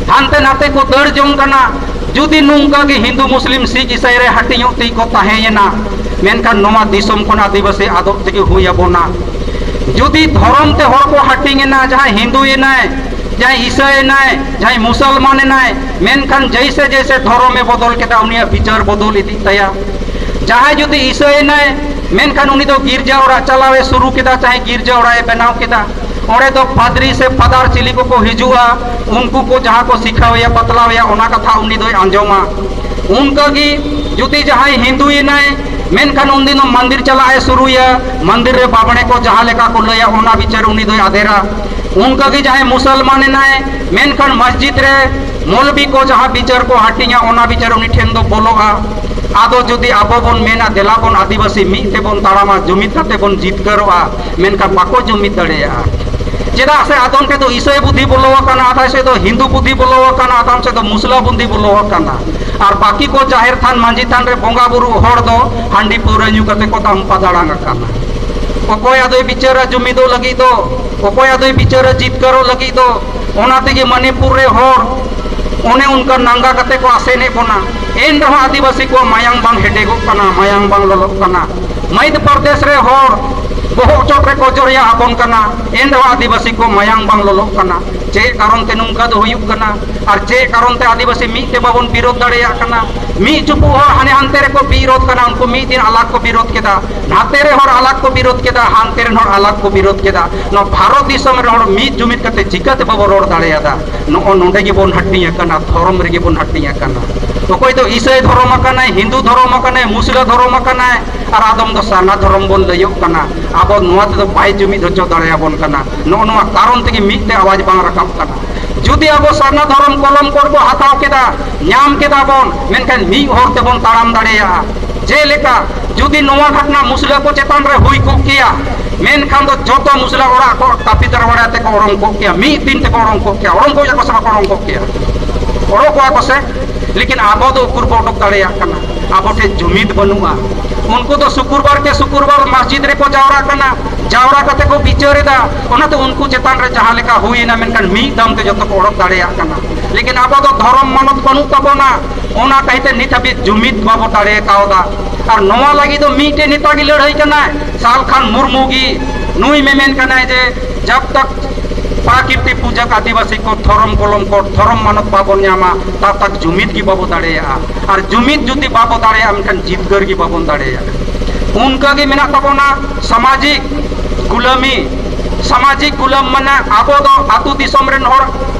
ᱦᱟᱱᱛᱮ ᱱᱟᱛᱮ ᱠᱚ ᱫᱟᱹᱲ ᱡᱚᱝ ᱠᱟᱱᱟ᱾ ᱡᱩᱫᱤ ᱱᱚᱝᱠᱟ ᱜᱮ ᱦᱤᱱᱫᱩ, ᱢᱩᱥᱞᱤᱢ, ᱥᱤᱠᱷ, ᱤᱥᱟᱹᱭ ᱨᱮ ᱦᱟᱹᱴᱤᱧᱚᱜ ᱛᱮᱜᱮ ᱠᱚ ᱛᱟᱦᱮᱸᱭᱮᱱᱟ, ᱢᱮᱱᱠᱷᱟᱱ ᱱᱚᱣᱟ ᱫᱤᱥᱚᱢ ᱠᱷᱚᱱ ᱟᱹᱫᱤᱵᱟᱹᱥᱤ ᱟᱫᱚᱜ ᱛᱮᱜᱮ ᱦᱩᱭ ᱟᱵᱚᱱᱟ᱾ ᱡᱩᱫᱤ ᱫᱷᱚᱨᱚᱢ ᱛᱮ ᱦᱚᱲ ᱠᱚ ᱦᱟᱹᱴᱤᱧ ᱮᱱᱟ, ᱡᱟᱦᱟᱸᱭ ᱦᱤᱱᱫᱩᱭᱮᱱᱟᱭ, ᱡᱟᱦᱟᱸᱭ ᱤᱥᱟᱹᱭᱮᱱᱟᱭ, ᱡᱟᱦᱟᱸᱭ ᱢᱩᱥᱚᱞᱢᱟᱱ ᱮᱱᱟᱭ, ᱢᱮᱱᱠᱷᱟᱱ ᱡᱮᱭᱥᱮ ᱡᱮᱭᱥᱮ ᱫᱷᱚᱨᱚᱢᱮ ᱵᱚᱫᱚᱞ ᱠᱮᱫᱟ, ᱩᱱᱤᱭᱟᱜ ᱵᱤᱪᱟᱹᱨ ᱵᱚᱫᱚᱞ ᱤᱫᱤᱜ ᱛᱟᱭᱟ᱾ ᱡᱟᱦᱟᱸᱭ ᱡᱩᱫᱤ ᱤᱥᱟᱹᱭᱮᱱᱟᱭ, ᱢᱮᱱᱠᱷᱟᱱ ᱩᱱᱤ ᱫᱚ ᱜᱤᱨᱡᱟ ᱚᱲᱟᱜ ᱪᱟᱞᱟᱣ ᱮ ᱥᱩᱨᱩ ᱠᱮᱫᱟ, ᱪᱟᱦᱮ ᱜᱤᱨᱡᱟ ᱚᱲᱟᱜ ᱮ ᱵᱮᱱᱟᱣ ᱠᱮᱫᱟ, ᱚᱸᱰᱮ ᱫᱚ ᱯᱟᱫᱽᱨᱤ ᱥᱮ ᱯᱷᱟᱫᱟᱨ ᱪᱤᱞᱤ ᱠᱚᱠᱚ ᱦᱤᱡᱩᱜᱼᱟ, ᱩᱱᱠᱩ ᱠᱚ ᱡᱟᱦᱟᱸ ᱠᱚ ᱥᱤᱠᱷᱟᱣᱮᱭᱟ, ᱵᱟᱛᱞᱟᱣᱮᱭᱟ, ᱚᱱᱟ ᱠᱟᱛᱷᱟ ᱩᱱᱤ ᱫᱚᱭ ᱟᱸᱡᱚᱢᱟ᱾ ᱚᱱᱠᱟ ᱜᱮ ᱡᱩᱫᱤ ᱡᱟᱦᱟᱸᱭ ᱦᱤᱱᱫᱩᱭᱮᱱᱟᱭ, ᱢᱮᱱᱠᱷᱟᱱ ᱩᱱᱫᱤᱱ ᱫᱚ ᱢᱚᱱᱫᱤᱨ ᱪᱟᱞᱟᱜ ᱮ ᱥᱩᱨᱩᱭᱟ, ᱢᱚᱱᱫᱤᱨ ᱨᱮ ᱵᱟᱵᱽᱲᱮ ᱠᱚ ᱡᱟᱦᱟᱸ ᱞᱮᱠᱟ ᱠᱚ ᱞᱟᱹᱭᱟ, ᱚᱱᱟ ᱵᱤᱪᱟᱹᱨ ᱩᱱᱤ ᱫᱚᱭ ᱟᱫᱮᱨᱟ᱾ ᱚᱱᱠᱟ ᱜᱮ ᱡᱟᱦᱟᱸᱭ ᱢᱩᱥᱚᱞᱢᱟᱱ ᱮᱱᱟᱭ, ᱢᱮᱱᱠᱷᱟᱱ ᱢᱚᱥᱡᱤᱫ ᱨᱮ ᱢᱚᱞᱵᱤ ᱠᱚ ᱡᱟᱦᱟᱸ ᱵᱤᱪᱟᱹᱨ ᱠᱚ ᱦᱟᱹᱴᱤᱧᱟ, ᱚᱱᱟ ᱵᱤᱪᱟᱹᱨ ᱩᱱᱤ ᱴᱷᱮᱱ ᱫᱚ ᱵᱚᱞᱚᱜᱼᱟ᱾ ᱟᱫᱚ ᱡᱩᱫᱤ ᱟᱵᱚ ᱵᱚᱱ ᱢᱮᱱᱟ, "ᱫᱮᱞᱟ ᱵᱚᱱ ᱟᱹᱫᱤᱵᱟᱹᱥᱤ ᱢᱤᱫ ᱛᱮᱵᱚᱱ ᱛᱟᱲᱟᱢᱟ, ᱡᱩᱢᱤᱫ ᱠᱟᱛᱮ ᱵᱚᱱ ᱡᱤᱛᱠᱟᱹᱨᱚᱜᱼᱟ", ᱢᱮᱱᱠᱷᱟᱱ ᱵᱟᱠᱚ ᱡᱩᱢᱤᱫ ᱫᱟᱲᱮᱭᱟᱜᱼᱟ᱾ ᱪᱮᱫᱟᱜ ᱥᱮ ᱟᱫᱚᱢ ᱴᱷᱮᱱ ᱫᱚ ᱤᱥᱟᱹᱭ ᱵᱩᱫᱷᱤ ᱵᱚᱞᱚ ᱟᱠᱟᱱᱟ, ᱟᱫᱚᱢ ᱥᱮᱫ ᱫᱚ ᱦᱤᱱᱫᱩ ᱵᱩᱫᱷᱤ ᱵᱚᱞᱚ ᱟᱠᱟᱱᱟ, ᱟᱫᱚᱢ ᱥᱮᱫ ᱫᱚ ᱢᱩᱥᱞᱟᱹ ᱵᱩᱫᱷᱤ ᱵᱚᱞᱚ ᱟᱠᱟᱱᱟ᱾ ᱟᱨ ᱵᱟᱹᱠᱤ ᱠᱚ ᱡᱟᱦᱮᱨ ᱛᱷᱟᱱ, ᱢᱟᱹᱡᱷᱤ ᱛᱷᱟᱱ ᱨᱮ ᱵᱚᱸᱜᱟ ᱵᱩᱨᱩ ᱦᱚᱲ ᱫᱚ ᱦᱟᱺᱰᱤ ᱯᱟᱹᱣᱨᱟᱹ ᱧᱩ ᱠᱟᱛᱮ ᱠᱚ ᱫᱟᱢᱯᱟ ᱫᱟᱲᱟᱝ ᱟᱠᱟᱱᱟ᱾ ᱚᱠᱚᱭ ᱟᱫᱚᱭ ᱵᱤᱪᱟᱹᱨᱟ ᱡᱩᱢᱤᱫᱚᱜ ᱞᱟᱹᱜᱤᱫ ᱫᱚ? ᱚᱠᱚᱭ ᱟᱫᱚᱭ ᱵᱤᱪᱟᱹᱨᱟ ᱡᱤᱛᱠᱟᱹᱨᱚᱜ ᱞᱟᱹᱜᱤᱫ ᱫᱚ? ᱚᱱᱟ ᱛᱮᱜᱮ ᱢᱚᱱᱤᱯᱩᱨ ᱨᱮ ᱦᱚᱲ ᱚᱱᱮ ᱚᱱᱠᱟ ᱱᱟᱝᱜᱟ ᱠᱟᱛᱮ ᱠᱚ ᱟᱥᱮᱱᱮᱫ ᱵᱚᱱᱟ᱾ ᱮᱱ ᱨᱮᱦᱚᱸ ᱟᱹᱫᱤᱵᱟᱹᱥᱤ ᱠᱚᱣᱟᱜ ᱢᱟᱭᱟᱝ ᱵᱟᱝ ᱦᱮᱰᱮᱜᱚᱜ ᱠᱟᱱᱟ, ᱢᱟᱭᱟᱝ ᱵᱟᱝ ᱞᱚᱞᱚᱜ ᱠᱟᱱᱟ᱾ ᱢᱚᱫᱷᱭᱚ ᱯᱨᱚᱫᱮᱥ ᱨᱮ ᱦᱚᱲ ᱵᱚᱦᱚᱜ ᱪᱚᱴ ᱨᱮᱠᱚ ᱡᱚᱨᱭᱟ ᱟᱵᱚᱱ ᱠᱟᱱᱟ, ᱮᱱ ᱨᱮᱦᱚᱸ ᱟᱹᱫᱤᱵᱟᱹᱥᱤ ᱠᱚ ᱢᱟᱭᱟᱝ ᱵᱟᱝ ᱞᱚᱞᱚᱜ ᱠᱟᱱᱟ᱾ ᱪᱮᱫ ᱠᱟᱨᱚᱱ ᱛᱮ ᱱᱚᱝᱠᱟ ᱫᱚ ᱦᱩᱭᱩᱜ ᱠᱟᱱᱟ? ᱟᱨ ᱪᱮᱫ ᱠᱟᱨᱚᱱ ᱛᱮ ᱟᱹᱫᱤᱵᱟᱹᱥᱤ ᱢᱤᱫ ᱛᱮ ᱵᱟᱵᱚᱱ ᱵᱤᱨᱳᱫᱷ ᱫᱟᱲᱮᱭᱟᱜ ᱠᱟᱱᱟ? ᱢᱤᱫ ᱪᱩᱯᱩᱫ ᱦᱚᱲ ᱦᱟᱱᱮ ᱦᱟᱱᱛᱮ ᱨᱮᱠᱚ ᱵᱤᱨᱳᱫᱷ ᱠᱟᱱᱟ, ᱩᱱᱠᱩ ᱢᱤᱫ ᱫᱤᱱ ᱟᱞᱟᱜᱽ ᱠᱚ ᱵᱤᱨᱳᱫᱷ ᱠᱮᱫᱟ, ᱱᱟᱛᱮ ᱨᱮ ᱦᱚᱲ ᱟᱞᱟᱜᱽ ᱠᱚ ᱵᱤᱨᱳᱫᱷ ᱠᱮᱫᱟ, ᱦᱟᱱᱛᱮ ᱨᱮᱱ ᱦᱚᱲ ᱟᱞᱟᱜᱽ ᱠᱚ ᱵᱤᱨᱳᱫᱷ ᱠᱮᱫᱟ᱾ ᱱᱚᱣᱟ ᱵᱷᱟᱨᱚᱛ ᱫᱤᱥᱚᱢ ᱨᱮ ᱦᱚᱲ ᱢᱤᱫ ᱡᱩᱢᱤᱫ ᱠᱟᱛᱮ ᱪᱤᱠᱟᱹᱛᱮ ᱵᱟᱵᱚ ᱨᱚᱲ ᱫᱟᱲᱮᱭᱟᱫᱟ? ᱱᱚᱜᱼᱚ ᱱᱚᱰᱮ ᱜᱮᱵᱚᱱ ᱦᱟᱹᱴᱤᱧ ᱟᱠᱟᱱᱟ, ᱫᱷᱚᱨᱚᱢ ᱨᱮᱜᱮ ᱵᱚᱱ ᱦᱟᱹᱴᱤᱧ ᱟᱠᱟᱱᱟ᱾ ᱚᱠᱚᱭ ᱫᱚ ᱤᱥᱟᱹᱭ ᱫᱷᱚᱨᱚᱢ ᱟᱠᱟᱱᱟᱭ, ᱦᱤᱱᱫᱩ ᱫᱷᱚᱨᱚᱢ ᱟᱠᱟᱱᱟᱭ, ᱢᱩᱥᱞᱟᱹ ᱫᱷᱚᱨᱚᱢ ᱟᱠᱟᱱᱟᱭ, ᱟᱨ ᱟᱫᱚᱢ ᱫᱚ ᱥᱟᱨᱱᱟ ᱫᱷᱚᱨᱚᱢ ᱵᱚᱱ ᱞᱟᱹᱭᱚᱜ ᱠᱟᱱᱟ᱾ ᱟᱵᱚ ᱱᱚᱣᱟ ᱛᱮᱫᱚ ᱵᱟᱭ ᱡᱩᱢᱤᱫ ᱦᱚᱪᱚ ᱫᱟᱲᱮᱭᱟᱵᱚᱱ ᱠᱟᱱᱟ᱾ ᱱᱚᱜᱼᱚ ᱱᱚᱣᱟ ᱠᱟᱨᱚᱱ ᱛᱮᱜᱮ ᱢᱤᱫ ᱛᱮ ᱟᱣᱟᱡᱽ ᱵᱟᱝ ᱨᱟᱠᱟᱵ ᱠᱟᱱᱟ᱾ ᱡᱩᱫᱤ ᱟᱵᱚ ᱥᱟᱨᱱᱟ ᱫᱷᱚᱨᱚᱢ ᱠᱚᱞᱚᱢ ᱠᱚᱨᱮ ᱵᱚ ᱦᱟᱛᱟᱣ ᱠᱮᱫᱟ, ᱧᱟᱢ ᱠᱮᱫᱟ ᱵᱚᱱ, ᱢᱮᱱᱠᱷᱟᱱ ᱢᱤᱫ ᱦᱚᱨ ᱛᱮᱵᱚᱱ ᱛᱟᱲᱟᱢ ᱫᱟᱲᱮᱭᱟᱜᱼᱟ᱾ ᱡᱮᱞᱮᱠᱟ ᱡᱩᱫᱤ ᱱᱚᱣᱟ ᱜᱷᱚᱴᱱᱟ ᱢᱩᱥᱞᱟᱹ ᱠᱚ ᱪᱮᱛᱟᱱ ᱨᱮ ᱦᱩᱭ ᱠᱚᱜ ᱠᱮᱭᱟ, ᱢᱮᱱᱠᱷᱟᱱ ᱫᱚ ᱡᱚᱛᱚ ᱢᱩᱥᱞᱟᱹ ᱚᱲᱟᱜ ᱠᱚ ᱠᱟᱹᱯᱤ ᱫᱟᱨᱣᱟᱲᱟ ᱛᱮᱠᱚ ᱚᱰᱚᱝ ᱠᱚᱜ ᱠᱮᱭᱟ, ᱢᱤᱫ ᱫᱤᱱ ᱛᱮᱠᱚ ᱚᱰᱚᱝ ᱠᱚᱜ ᱠᱮᱭᱟ᱾ ᱚᱰᱚᱝ ᱠᱚᱜ ᱠᱚ ᱥᱮ ᱵᱟᱠᱚ ᱚᱰᱚᱝ ᱠᱚᱜ ᱠᱮᱭᱟ? ᱚᱰᱚᱠᱚᱜᱼᱟ ᱠᱚ ᱥᱮ? ᱞᱮᱠᱤᱱ ᱟᱵᱚ ᱫᱚ ᱩᱠᱩᱨ ᱵᱚ ᱚᱰᱚᱠ ᱫᱟᱲᱮᱭᱟᱜ ᱠᱟᱱᱟ? ᱟᱵᱚ ᱴᱷᱮᱱ ᱡᱩᱢᱤᱫ ᱵᱟᱹᱱᱩᱜᱼᱟ᱾ ᱩᱱᱠᱩ ᱫᱚ ᱥᱩᱠᱩᱨᱵᱟᱨ ᱠᱮ ᱥᱩᱠᱩᱨᱵᱟᱨ ᱢᱚᱥᱡᱤᱫ ᱨᱮᱠᱚ ᱡᱟᱣᱨᱟᱜ ᱠᱟᱱᱟ, ᱡᱟᱣᱨᱟ ᱠᱟᱛᱮ ᱠᱚ ᱵᱤᱪᱟᱹᱨ ᱮᱫᱟ, ᱚᱱᱟᱛᱮ ᱩᱱᱠᱩ ᱪᱮᱛᱟᱱ ᱨᱮ ᱡᱟᱦᱟᱸ ᱞᱮᱠᱟ ᱦᱩᱭᱮᱱᱟ, ᱢᱮᱱᱠᱷᱟᱱ ᱢᱤᱫ ᱫᱟᱢ ᱛᱮ ᱡᱚᱛᱚ ᱠᱚ ᱚᱰᱚᱠ ᱫᱟᱲᱮᱭᱟᱜ ᱠᱟᱱᱟ᱾ ᱞᱮᱠᱤᱱ ᱟᱵᱚ ᱫᱚ ᱫᱷᱚᱨᱚᱢ ᱢᱟᱱᱚᱛ ᱵᱟᱹᱱᱩᱜ ᱛᱟᱵᱚᱱᱟ, ᱚᱱᱟ ᱠᱟᱹᱦᱤᱛᱮ ᱱᱤᱛ ᱦᱟᱹᱵᱤᱡ ᱡᱩᱢᱤᱫ ᱵᱟᱵᱚ ᱫᱟᱲᱮ ᱠᱟᱣᱫᱟ᱾ ᱟᱨ ᱱᱚᱣᱟ ᱞᱟᱹᱜᱤᱫ ᱫᱚ ᱢᱤᱫᱴᱮᱱ ᱱᱮᱛᱟ ᱜᱮ ᱞᱟᱹᱲᱦᱟᱹᱭ ᱠᱟᱱᱟᱭ, ᱥᱟᱞᱠᱷᱟᱱ ᱢᱩᱨᱢᱩ ᱜᱮ᱾ ᱱᱩᱭ ᱢᱮᱢᱮᱱ ᱠᱟᱱᱟᱭ ᱡᱮ ᱡᱟᱵ ᱛᱟᱠ ᱯᱨᱟᱠᱨᱤᱛᱤ ᱯᱩᱡᱟᱹ ᱟᱹᱫᱤᱵᱟᱹᱥᱤ ᱠᱚ ᱫᱷᱚᱨᱚᱢ ᱠᱚᱞᱚᱢ ᱠᱚ ᱫᱷᱚᱨᱚᱢ ᱢᱟᱱᱚᱛ ᱵᱟᱵᱚᱱ ᱧᱟᱢᱟ, ᱛᱟᱵ ᱛᱟᱠ ᱡᱩᱢᱤᱫ ᱜᱮ ᱵᱟᱵᱚ ᱫᱟᱲᱮᱭᱟᱜᱼᱟ᱾ ᱟᱨ ᱡᱩᱢᱤᱫ ᱡᱩᱫᱤ ᱵᱟᱵᱚ ᱫᱟᱲᱮᱭᱟᱜᱼᱟ, ᱢᱮᱱᱠᱷᱟᱱ ᱡᱤᱛᱠᱟᱹᱨ ᱜᱮ ᱵᱟᱵᱚᱱ ᱫᱟᱲᱮᱭᱟᱜᱼᱟ᱾ ᱚᱱᱠᱟ ᱜᱮ ᱢᱮᱱᱟᱜ ᱛᱟᱵᱚᱱᱟ ᱥᱟᱢᱟᱡᱤᱠ ᱜᱩᱞᱟᱹᱢᱤ᱾ ᱥᱟᱢᱟᱡᱤᱠ ᱜᱩᱞᱟᱹᱢ ᱢᱟᱱᱮ ᱟᱵᱚ ᱫᱚ ᱟᱹᱛᱩ ᱫᱤᱥᱚᱢ ᱨᱮᱱ ᱦᱚᱲ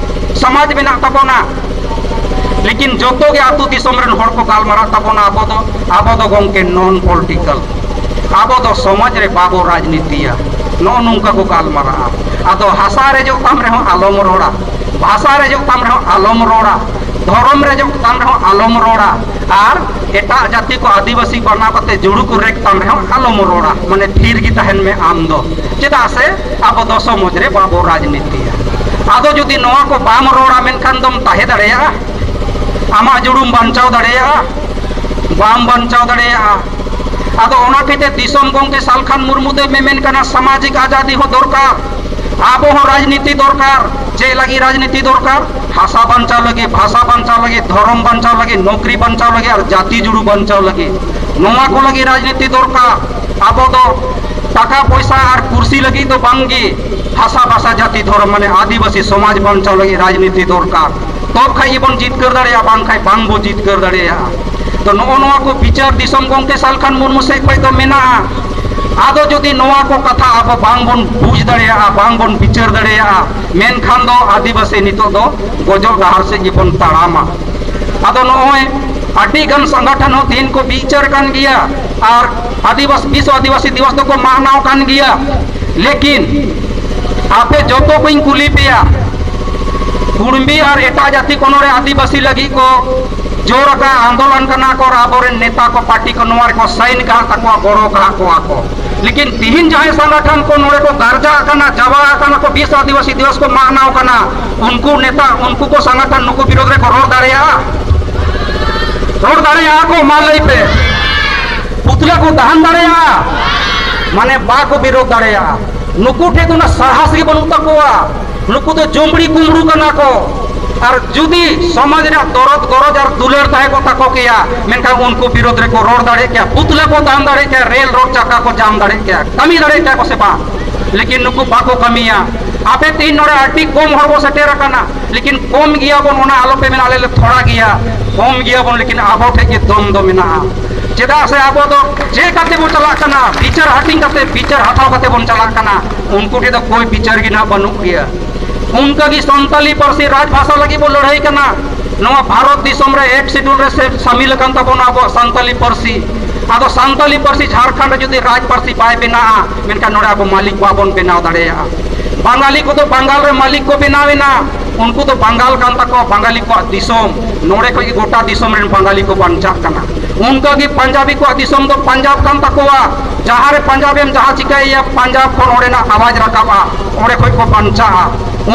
ᱥᱚᱢᱟᱡᱽ ᱢᱮᱱᱟᱜ ᱛᱟᱵᱚᱱᱟ, ᱞᱮᱠᱤᱱ ᱡᱚᱛᱚ ᱜᱮ ᱟᱹᱛᱩ ᱫᱤᱥᱚᱢ ᱨᱮᱱ ᱦᱚᱲ ᱠᱚ ᱜᱟᱞᱢᱟᱨᱟᱜ ᱛᱟᱵᱚᱱᱟ᱾ ᱟᱵᱚ ᱫᱚ, ᱟᱵᱚ ᱫᱚ ᱜᱚᱢᱠᱮ non political, ᱟᱵᱚ ᱫᱚ ᱥᱚᱢᱟᱡᱽ ᱨᱮ ᱵᱟᱵᱚ ᱨᱟᱡᱽᱱᱤᱛᱤᱭᱟ, ᱱᱚᱜᱼᱚ ᱱᱚᱝᱠᱟ ᱠᱚ ᱜᱟᱞᱢᱟᱨᱟᱜᱼᱟ᱾ ᱟᱫᱚ ᱦᱟᱥᱟ ᱨᱮᱡᱚᱜ ᱛᱟᱢ ᱨᱮᱦᱚᱸ ᱟᱞᱚᱢ ᱨᱚᱲᱟ, ᱵᱷᱟᱥᱟ ᱨᱮᱡᱚᱜ ᱛᱟᱢ ᱨᱮᱦᱚᱸ ᱟᱞᱚᱢ ᱨᱚᱲᱟ, ᱫᱷᱚᱨᱚᱢ ᱨᱮᱡᱚᱜ ᱛᱟᱢ ᱨᱮᱦᱚᱸ ᱟᱞᱚᱢ ᱨᱚᱲᱟ, ᱟᱨ ᱮᱴᱟᱜ ᱡᱟᱹᱛᱤ ᱠᱚ ᱟᱹᱫᱤᱵᱟᱹᱥᱤ ᱵᱮᱱᱟᱣ ᱠᱟᱛᱮ ᱡᱩᱲᱩ ᱠᱚ ᱨᱮᱡ ᱛᱟᱢ ᱨᱮᱦᱚᱸ ᱟᱞᱚᱢ ᱨᱚᱲᱟ, ᱢᱟᱱᱮ ᱛᱷᱤᱨ ᱜᱮ ᱛᱟᱦᱮᱱ ᱢᱮ ᱟᱢ ᱫᱚ᱾ ᱪᱮᱫᱟᱜ ᱥᱮ ᱟᱵᱚ ᱫᱚ ᱥᱚᱢᱟᱡᱽ ᱨᱮ ᱵᱟᱵᱚ ᱨᱟᱡᱽᱱᱤᱛᱤᱭᱟ᱾ ᱟᱫᱚ ᱡᱩᱫᱤ ᱱᱚᱣᱟ ᱠᱚ ᱵᱟᱢ ᱨᱚᱲᱟ, ᱢᱮᱱᱠᱷᱟᱱ ᱫᱚᱢ ᱛᱟᱦᱮᱸ ᱫᱟᱲᱮᱭᱟᱜᱼᱟ? ᱟᱢᱟᱜ ᱡᱩᱲᱩᱢ ᱵᱟᱧᱪᱟᱣ ᱫᱟᱲᱮᱭᱟᱜᱼᱟ? ᱵᱟᱢ ᱵᱟᱧᱪᱟᱣ ᱫᱟᱲᱮᱭᱟᱜᱼᱟ᱾ ᱟᱫᱚ ᱚᱱᱟ ᱠᱷᱟᱹᱛᱤᱨ ᱫᱤᱥᱚᱢ ᱜᱚᱢᱠᱮ ᱥᱟᱞᱠᱷᱟᱱ ᱢᱩᱨᱢᱩ ᱫᱚᱭ ᱢᱮᱢᱮᱱ ᱠᱟᱱᱟ, ᱥᱟᱢᱟᱡᱤᱠ ᱟᱡᱟᱫᱤ ᱦᱚᱸ ᱫᱚᱨᱠᱟᱨ, ᱟᱵᱚ ᱦᱚᱸ ᱨᱟᱡᱽᱱᱤᱛᱤ ᱫᱚᱨᱠᱟᱨ᱾ ᱪᱮᱫ ᱞᱟᱹᱜᱤᱫ ᱨᱟᱡᱽᱱᱤᱛᱤ ᱫᱚᱨᱠᱟᱨ? ᱦᱟᱥᱟ ᱵᱟᱧᱪᱟᱣ ᱞᱟᱹᱜᱤᱫ, ᱵᱷᱟᱥᱟ ᱵᱟᱧᱪᱟᱣ ᱞᱟᱹᱜᱤᱫ, ᱫᱷᱚᱨᱚᱢ ᱵᱟᱧᱪᱟᱣ ᱞᱟᱹᱜᱤᱫ, ᱱᱚᱠᱨᱤ ᱵᱟᱧᱪᱟᱣ ᱞᱟᱹᱜᱤᱫ ᱟᱨ ᱡᱟᱹᱛᱤ ᱡᱩᱲᱩ ᱵᱟᱧᱪᱟᱣ ᱞᱟᱹᱜᱤᱫ, ᱱᱚᱣᱟ ᱠᱚ ᱞᱟᱹᱜᱤᱫ ᱨᱟᱡᱽᱱᱤᱛᱤ ᱫᱚᱨᱠᱟᱨ᱾ ᱟᱵᱚ ᱫᱚ ᱴᱟᱠᱟ ᱯᱚᱭᱥᱟ ᱟᱨ ᱠᱩᱨᱥᱤ ᱞᱟᱹᱜᱤᱫ ᱫᱚ ᱵᱟᱝᱜᱮ, ᱦᱟᱥᱟ ᱵᱷᱟᱥᱟ ᱡᱟᱹᱛᱤ ᱫᱷᱚᱨᱚᱢ ᱢᱟᱱᱮ ᱟᱹᱫᱤᱵᱟᱹᱥᱤ ᱥᱚᱢᱟᱡᱽ ᱵᱟᱧᱪᱟᱣ ᱞᱟᱹᱜᱤᱫ ᱨᱟᱡᱽᱱᱤᱛᱤ ᱫᱚᱨᱠᱟᱨ᱾ ᱛᱚᱵ ᱠᱷᱟᱡ ᱜᱮᱵᱚᱱ ᱡᱤᱛᱠᱟᱹᱨ ᱫᱟᱲᱮᱭᱟᱜᱼᱟ, ᱵᱟᱝᱠᱷᱟᱡ ᱵᱟᱝᱵᱚ ᱡᱤᱛᱠᱟᱹᱨ ᱫᱟᱲᱮᱭᱟᱜᱼᱟ᱾ ᱛᱚ ᱱᱚᱜᱼᱚ ᱱᱚᱣᱟ ᱠᱚ ᱵᱤᱪᱟᱹᱨ ᱫᱤᱥᱚᱢ ᱜᱚᱢᱠᱮ ᱥᱟᱞᱠᱷᱟᱱ ᱢᱩᱨᱢᱩ ᱥᱮᱫ ᱠᱷᱚᱡ ᱫᱚ ᱢᱮᱱᱟᱜᱼᱟ᱾ ᱟᱫᱚ ᱡᱩᱫᱤ ᱱᱚᱣᱟ ᱠᱚ ᱠᱟᱛᱷᱟ ᱟᱵᱚ ᱵᱟᱝᱵᱚᱱ ᱵᱩᱡᱽ ᱫᱟᱲᱮᱭᱟᱜᱼᱟ, ᱵᱟᱝᱵᱚᱱ ᱵᱤᱪᱟᱹᱨ ᱫᱟᱲᱮᱭᱟᱜᱼᱟ, ᱢᱮᱱᱠᱷᱟᱱ ᱫᱚ ᱟᱹᱫᱤᱵᱟᱹᱥᱤ ᱱᱤᱛᱚᱜ ᱫᱚ ᱜᱚᱡᱚᱜ ᱰᱟᱦᱟᱨ ᱥᱮᱫ ᱜᱮᱵᱚᱱ ᱛᱟᱲᱟᱢᱟ᱾ ᱟᱫᱚ ᱱᱚᱜᱼᱚᱭ ᱟᱹᱰᱤ ᱜᱟᱱ ᱥᱚᱝᱜᱚᱴᱷᱚᱱ ᱦᱚᱸ ᱛᱮᱦᱮᱧ ᱠᱚ ᱵᱤᱪᱟᱹᱨ ᱠᱟᱱ ᱜᱮᱭᱟ, ᱟᱨ ᱟᱹᱫᱤᱵᱟᱹᱥᱤ, ᱵᱤᱥᱥᱚ ᱟᱹᱫᱤᱵᱟᱹᱥᱤ ᱫᱤᱵᱚᱥ ᱫᱚᱠᱚ ᱢᱟᱱᱟᱣ ᱠᱟᱱ ᱜᱮᱭᱟ᱾ ᱞᱮᱠᱤᱱ ᱟᱯᱮ ᱡᱚᱛᱚ ᱠᱚᱧ ᱠᱩᱞᱤ ᱯᱮᱭᱟ, ᱠᱩᱲᱢᱤ ᱟᱨ ᱮᱴᱟᱜ ᱡᱟᱹᱛᱤ ᱠᱚ ᱱᱚᱰᱮ ᱟᱹᱫᱤᱵᱟᱹᱥᱤ ᱞᱟᱹᱜᱤᱫ ᱠᱚ ᱡᱳᱨ ᱟᱠᱟᱫ ᱟᱱᱫᱳᱞᱚᱱ ᱠᱟᱱᱟ ᱠᱚ, ᱟᱨ ᱟᱵᱚᱨᱮᱱ ᱱᱮᱛᱟ ᱠᱚ ᱯᱟᱨᱴᱤ ᱠᱚ ᱱᱚᱣᱟ ᱨᱮᱠᱚ ᱥᱟᱭᱤᱱ ᱠᱟᱜ ᱛᱟᱠᱚᱣᱟ, ᱜᱚᱲᱚ ᱠᱟᱜ ᱠᱚᱣᱟ ᱠᱚ᱾ ᱞᱮᱠᱤᱱ ᱛᱤᱦᱤᱧ ᱡᱟᱦᱟᱸᱭ ᱥᱚᱝᱜᱚᱴᱷᱚᱱ ᱠᱚ ᱱᱚᱰᱮ ᱠᱚ ᱜᱟᱨᱡᱟ ᱟᱠᱟᱱᱟ, ᱡᱟᱣᱟ ᱟᱠᱟᱱᱟ ᱠᱚ, ᱵᱤᱥᱥᱚ ᱟᱹᱫᱤᱵᱟᱹᱥᱤ ᱫᱤᱵᱚᱥ ᱠᱚ ᱢᱟᱱᱟᱣ ᱠᱟᱱᱟ, ᱩᱱᱠᱩ ᱱᱮᱛᱟ, ᱩᱱᱠᱩ ᱠᱚ ᱥᱚᱝᱜᱚᱴᱷᱚᱱ ᱱᱩᱠᱩ ᱵᱤᱨᱳᱫᱷ ᱨᱮᱠᱚ ᱨᱚᱲ ᱫᱟᱲᱮᱭᱟᱜᱼᱟ? ᱨᱚᱲ ᱫᱟᱲᱮᱭᱟᱜᱼᱟ ᱠᱚ? ᱢᱟ ᱞᱟᱹᱭ ᱯᱮ᱾ ᱯᱩᱛᱞᱟᱹ ᱠᱚ ᱛᱟᱦᱮᱱ ᱫᱟᱲᱮᱭᱟᱜᱼᱟ? ᱢᱟᱱᱮ ᱵᱟᱠᱚ ᱵᱤᱨᱳᱫᱷ ᱫᱟᱲᱮᱭᱟᱜᱼᱟ᱾ ᱱᱩᱠᱩ ᱴᱷᱮᱱ ᱫᱚ ᱚᱱᱟ ᱥᱟᱦᱟᱥ ᱜᱮ ᱵᱟᱹᱱᱩᱜ ᱛᱟᱠᱚᱣᱟ᱾ ᱱᱩᱠᱩ ᱫᱚ ᱡᱩᱢᱵᱽᱲᱤ ᱠᱩᱢᱵᱽᱲᱩ ᱠᱟᱱᱟ ᱠᱚ᱾ ᱟᱨ ᱡᱩᱫᱤ ᱥᱚᱢᱟᱡᱽ ᱨᱮᱭᱟᱜ ᱫᱚᱨᱚᱫ ᱜᱚᱨᱚᱡᱽ ᱟᱨ ᱫᱩᱞᱟᱹᱲ ᱛᱟᱦᱮᱸ ᱠᱚᱜ ᱛᱟᱠᱚ ᱠᱮᱭᱟ, ᱢᱮᱱᱠᱷᱟᱱ ᱩᱱᱠᱩ ᱵᱤᱨᱳᱫᱷ ᱨᱮᱠᱚ ᱨᱚᱲ ᱫᱟᱲᱮᱭᱟᱜ ᱠᱮᱭᱟ, ᱯᱩᱛᱞᱟᱹ ᱠᱚ ᱛᱟᱦᱮᱱ ᱫᱟᱲᱮᱭᱟᱜ ᱠᱮᱭᱟ, ᱨᱮᱞ ᱨᱳᱰ ᱪᱟᱠᱟ ᱠᱚ ᱡᱟᱢ ᱫᱟᱲᱮᱭᱟᱜ ᱠᱮᱭᱟ, ᱠᱟᱹᱢᱤ ᱫᱟᱲᱮᱭᱟᱜ ᱠᱮᱭᱟ ᱠᱚ ᱥᱮ ᱵᱟᱝ? ᱞᱮᱠᱤᱱ ᱱᱩᱠᱩ ᱵᱟᱠᱚ ᱠᱟᱹᱢᱤᱭᱟ᱾ ᱟᱯᱮ ᱛᱮᱦᱮᱧ ᱱᱚᱰᱮ ᱟᱹᱰᱤ ᱠᱚᱢ ᱦᱚᱲ ᱵᱚ ᱥᱮᱴᱮᱨ ᱟᱠᱟᱱᱟ, ᱞᱮᱠᱤᱱ ᱠᱚᱢ ᱜᱮᱭᱟ ᱵᱚᱱ, ᱚᱱᱟ ᱟᱞᱚᱯᱮ ᱢᱮᱱᱟ ᱟᱞᱮ ᱞᱮ ᱛᱷᱚᱲᱟ ᱜᱮᱭᱟ, ᱠᱚᱢ ᱜᱮᱭᱟ ᱵᱚᱱ, ᱞᱮᱠᱤᱱ ᱟᱵᱚ ᱴᱷᱮᱡ ᱜᱮ ᱫᱚᱢ ᱫᱚ ᱢᱮᱱᱟᱜᱼᱟ᱾ ᱪᱮᱫᱟᱜ ᱥᱮ ᱟᱵᱚ ᱫᱚ ᱪᱮᱫ ᱠᱟᱛᱮ ᱵᱚᱱ ᱪᱟᱞᱟᱜ ᱠᱟᱱᱟ? ᱵᱤᱪᱟᱹᱨ ᱦᱟᱹᱴᱤᱧ ᱠᱟᱛᱮ, ᱵᱤᱪᱟᱹᱨ ᱦᱟᱛᱟᱣ ᱠᱟᱛᱮ ᱵᱚᱱ ᱪᱟᱞᱟᱜ ᱠᱟᱱᱟ᱾ ᱩᱱᱠᱩ ᱴᱷᱮᱡ ᱫᱚ ᱠᱳᱭ ᱵᱤᱪᱟᱹᱨ ᱜᱮ ᱱᱟᱦᱟᱜ ᱵᱟᱹᱱᱩᱜ ᱜᱮᱭᱟ᱾ ᱚᱱᱠᱟ ᱜᱮ ᱥᱟᱱᱛᱟᱞᱤ ᱯᱟᱹᱨᱥᱤ ᱨᱟᱡᱽ ᱵᱷᱟᱥᱟ ᱞᱟᱹᱜᱤᱫ ᱵᱚᱱ ᱞᱟᱹᱲᱦᱟᱹᱭ ᱠᱟᱱᱟ᱾ ᱱᱚᱣᱟ ᱵᱷᱟᱨᱚᱛ ᱫᱤᱥᱚᱢ ᱨᱮ ᱮᱭᱤᱴ ᱥᱤᱰᱩᱞ ᱨᱮ ᱥᱮ ᱥᱟᱢᱤᱞ ᱟᱠᱟᱱ ᱛᱟᱵᱚᱱᱟ ᱟᱵᱚᱣᱟᱜ ᱥᱟᱱᱛᱟᱞᱤ ᱯᱟᱹᱨᱥᱤ᱾ ᱟᱫᱚ ᱥᱟᱱᱛᱟᱞᱤ ᱯᱟᱹᱨᱥᱤ ᱡᱷᱟᱲᱠᱷᱚᱸᱰ ᱨᱮ ᱡᱩᱫᱤ ᱨᱟᱡᱽ ᱯᱟᱹᱨᱥᱤ ᱵᱟᱭ ᱵᱮᱱᱟᱜᱼᱟ, ᱢᱮᱱᱠᱷᱟᱱ ᱱᱚᱰᱮ ᱟᱵᱚ ᱢᱟᱹᱞᱤᱠ ᱵᱟᱵᱚᱱ ᱵᱮᱱᱟᱣ ᱫᱟᱲᱮᱭᱟᱜᱼᱟ᱾ ᱵᱟᱝᱜᱟᱞᱤ ᱠᱚᱫᱚ ᱵᱟᱝᱜᱟᱞ ᱨᱮ ᱢᱟᱹᱞᱤᱠ ᱠᱚ ᱵᱮᱱᱟᱣ ᱮᱱᱟ, ᱩᱱᱠᱩ ᱫᱚ ᱵᱟᱝᱜᱟᱞ ᱠᱟᱱ ᱛᱟᱠᱚᱣᱟ, ᱵᱟᱝᱜᱟᱞᱤ ᱠᱚᱣᱟᱜ ᱫᱤᱥᱚᱢ᱾ ᱱᱚᱰᱮ ᱠᱷᱚᱱ ᱜᱮ ᱜᱚᱴᱟ ᱫᱤᱥᱚᱢ ᱨᱮᱱ ᱵᱟᱝᱜᱟᱞᱤ ᱠᱚ ᱵᱟᱧᱪᱟᱜ ᱠᱟᱱᱟ᱾ ᱚᱱᱠᱟ ᱜᱮ ᱯᱟᱧᱡᱟᱵᱤ ᱠᱚᱣᱟᱜ ᱫᱤᱥᱚᱢ ᱫᱚ ᱯᱟᱧᱡᱟᱵ ᱠᱟᱱ ᱛᱟᱠᱚᱣᱟ᱾ ᱡᱟᱦᱟᱸ ᱨᱮ ᱯᱟᱧᱡᱟᱵᱮᱢ ᱡᱟᱦᱟᱸ ᱪᱤᱠᱟᱹᱭᱮᱭᱟ, ᱯᱟᱧᱡᱟᱵ ᱠᱷᱚᱱ ᱚᱸᱰᱮᱱᱟᱜ ᱟᱣᱟᱡᱽ ᱨᱟᱠᱟᱵᱼᱟ, ᱚᱸᱰᱮ ᱠᱷᱚᱱ ᱠᱚ ᱵᱟᱧᱪᱟᱜᱼᱟ᱾